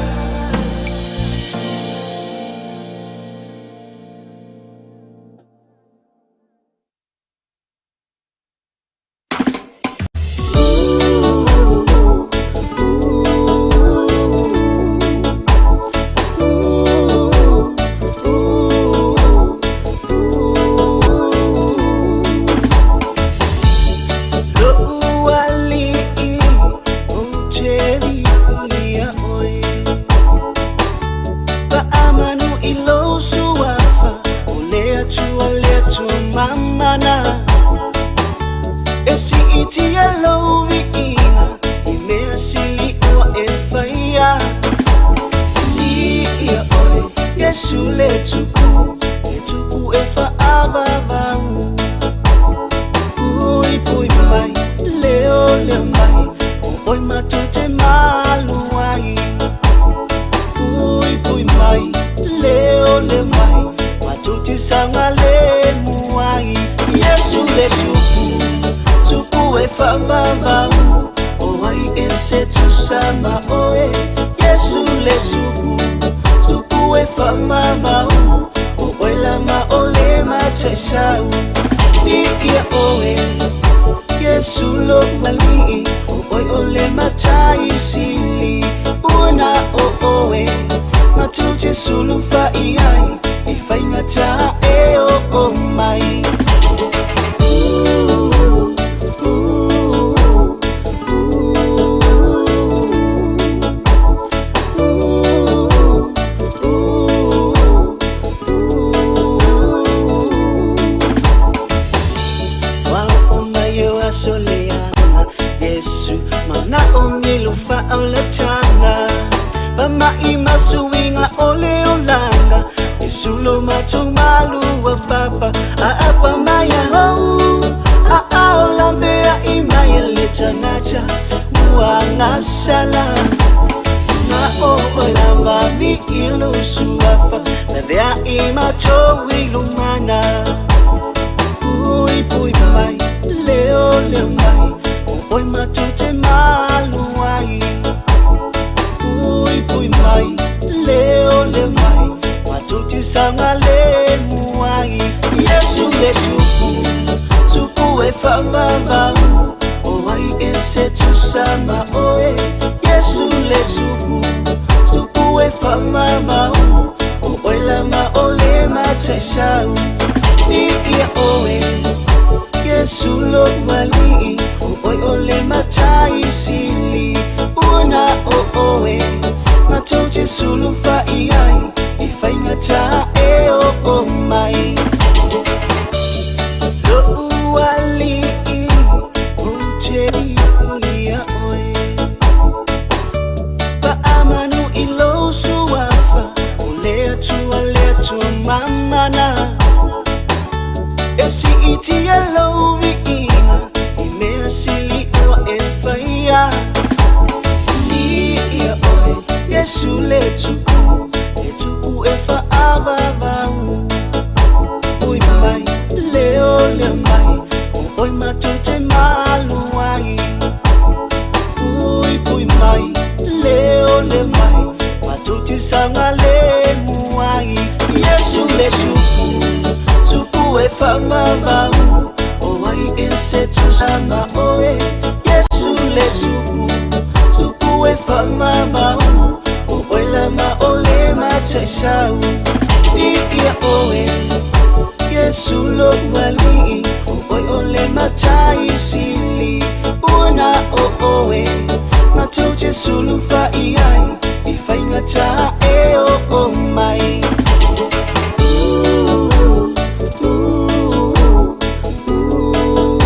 Yesu le tuku, tuku e whamamau. O ai e se tusama oe. Ia oe Yesu lo wali O oi o le matai sili Una o oe Matou te sulu fa i ai I whaingata e o o mai. Ooh, ooh, ooh, ooh, ooh.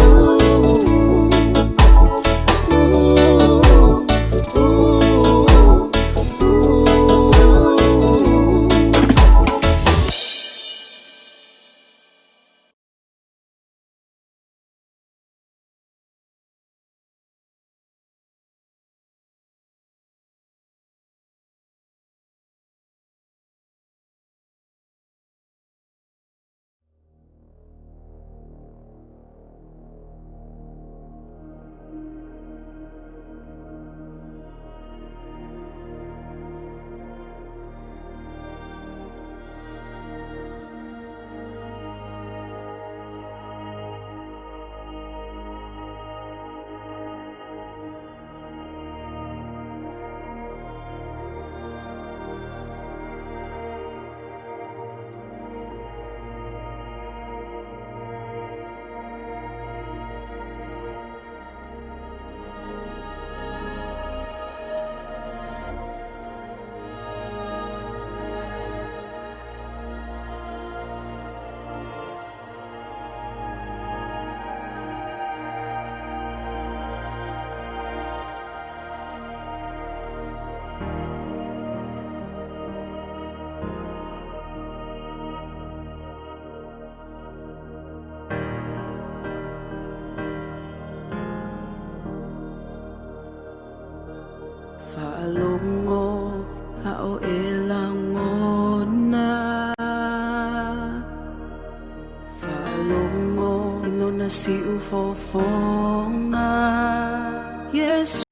Whaalongo hao e langona. Whaalongo ilona si ufofonga. Yesu.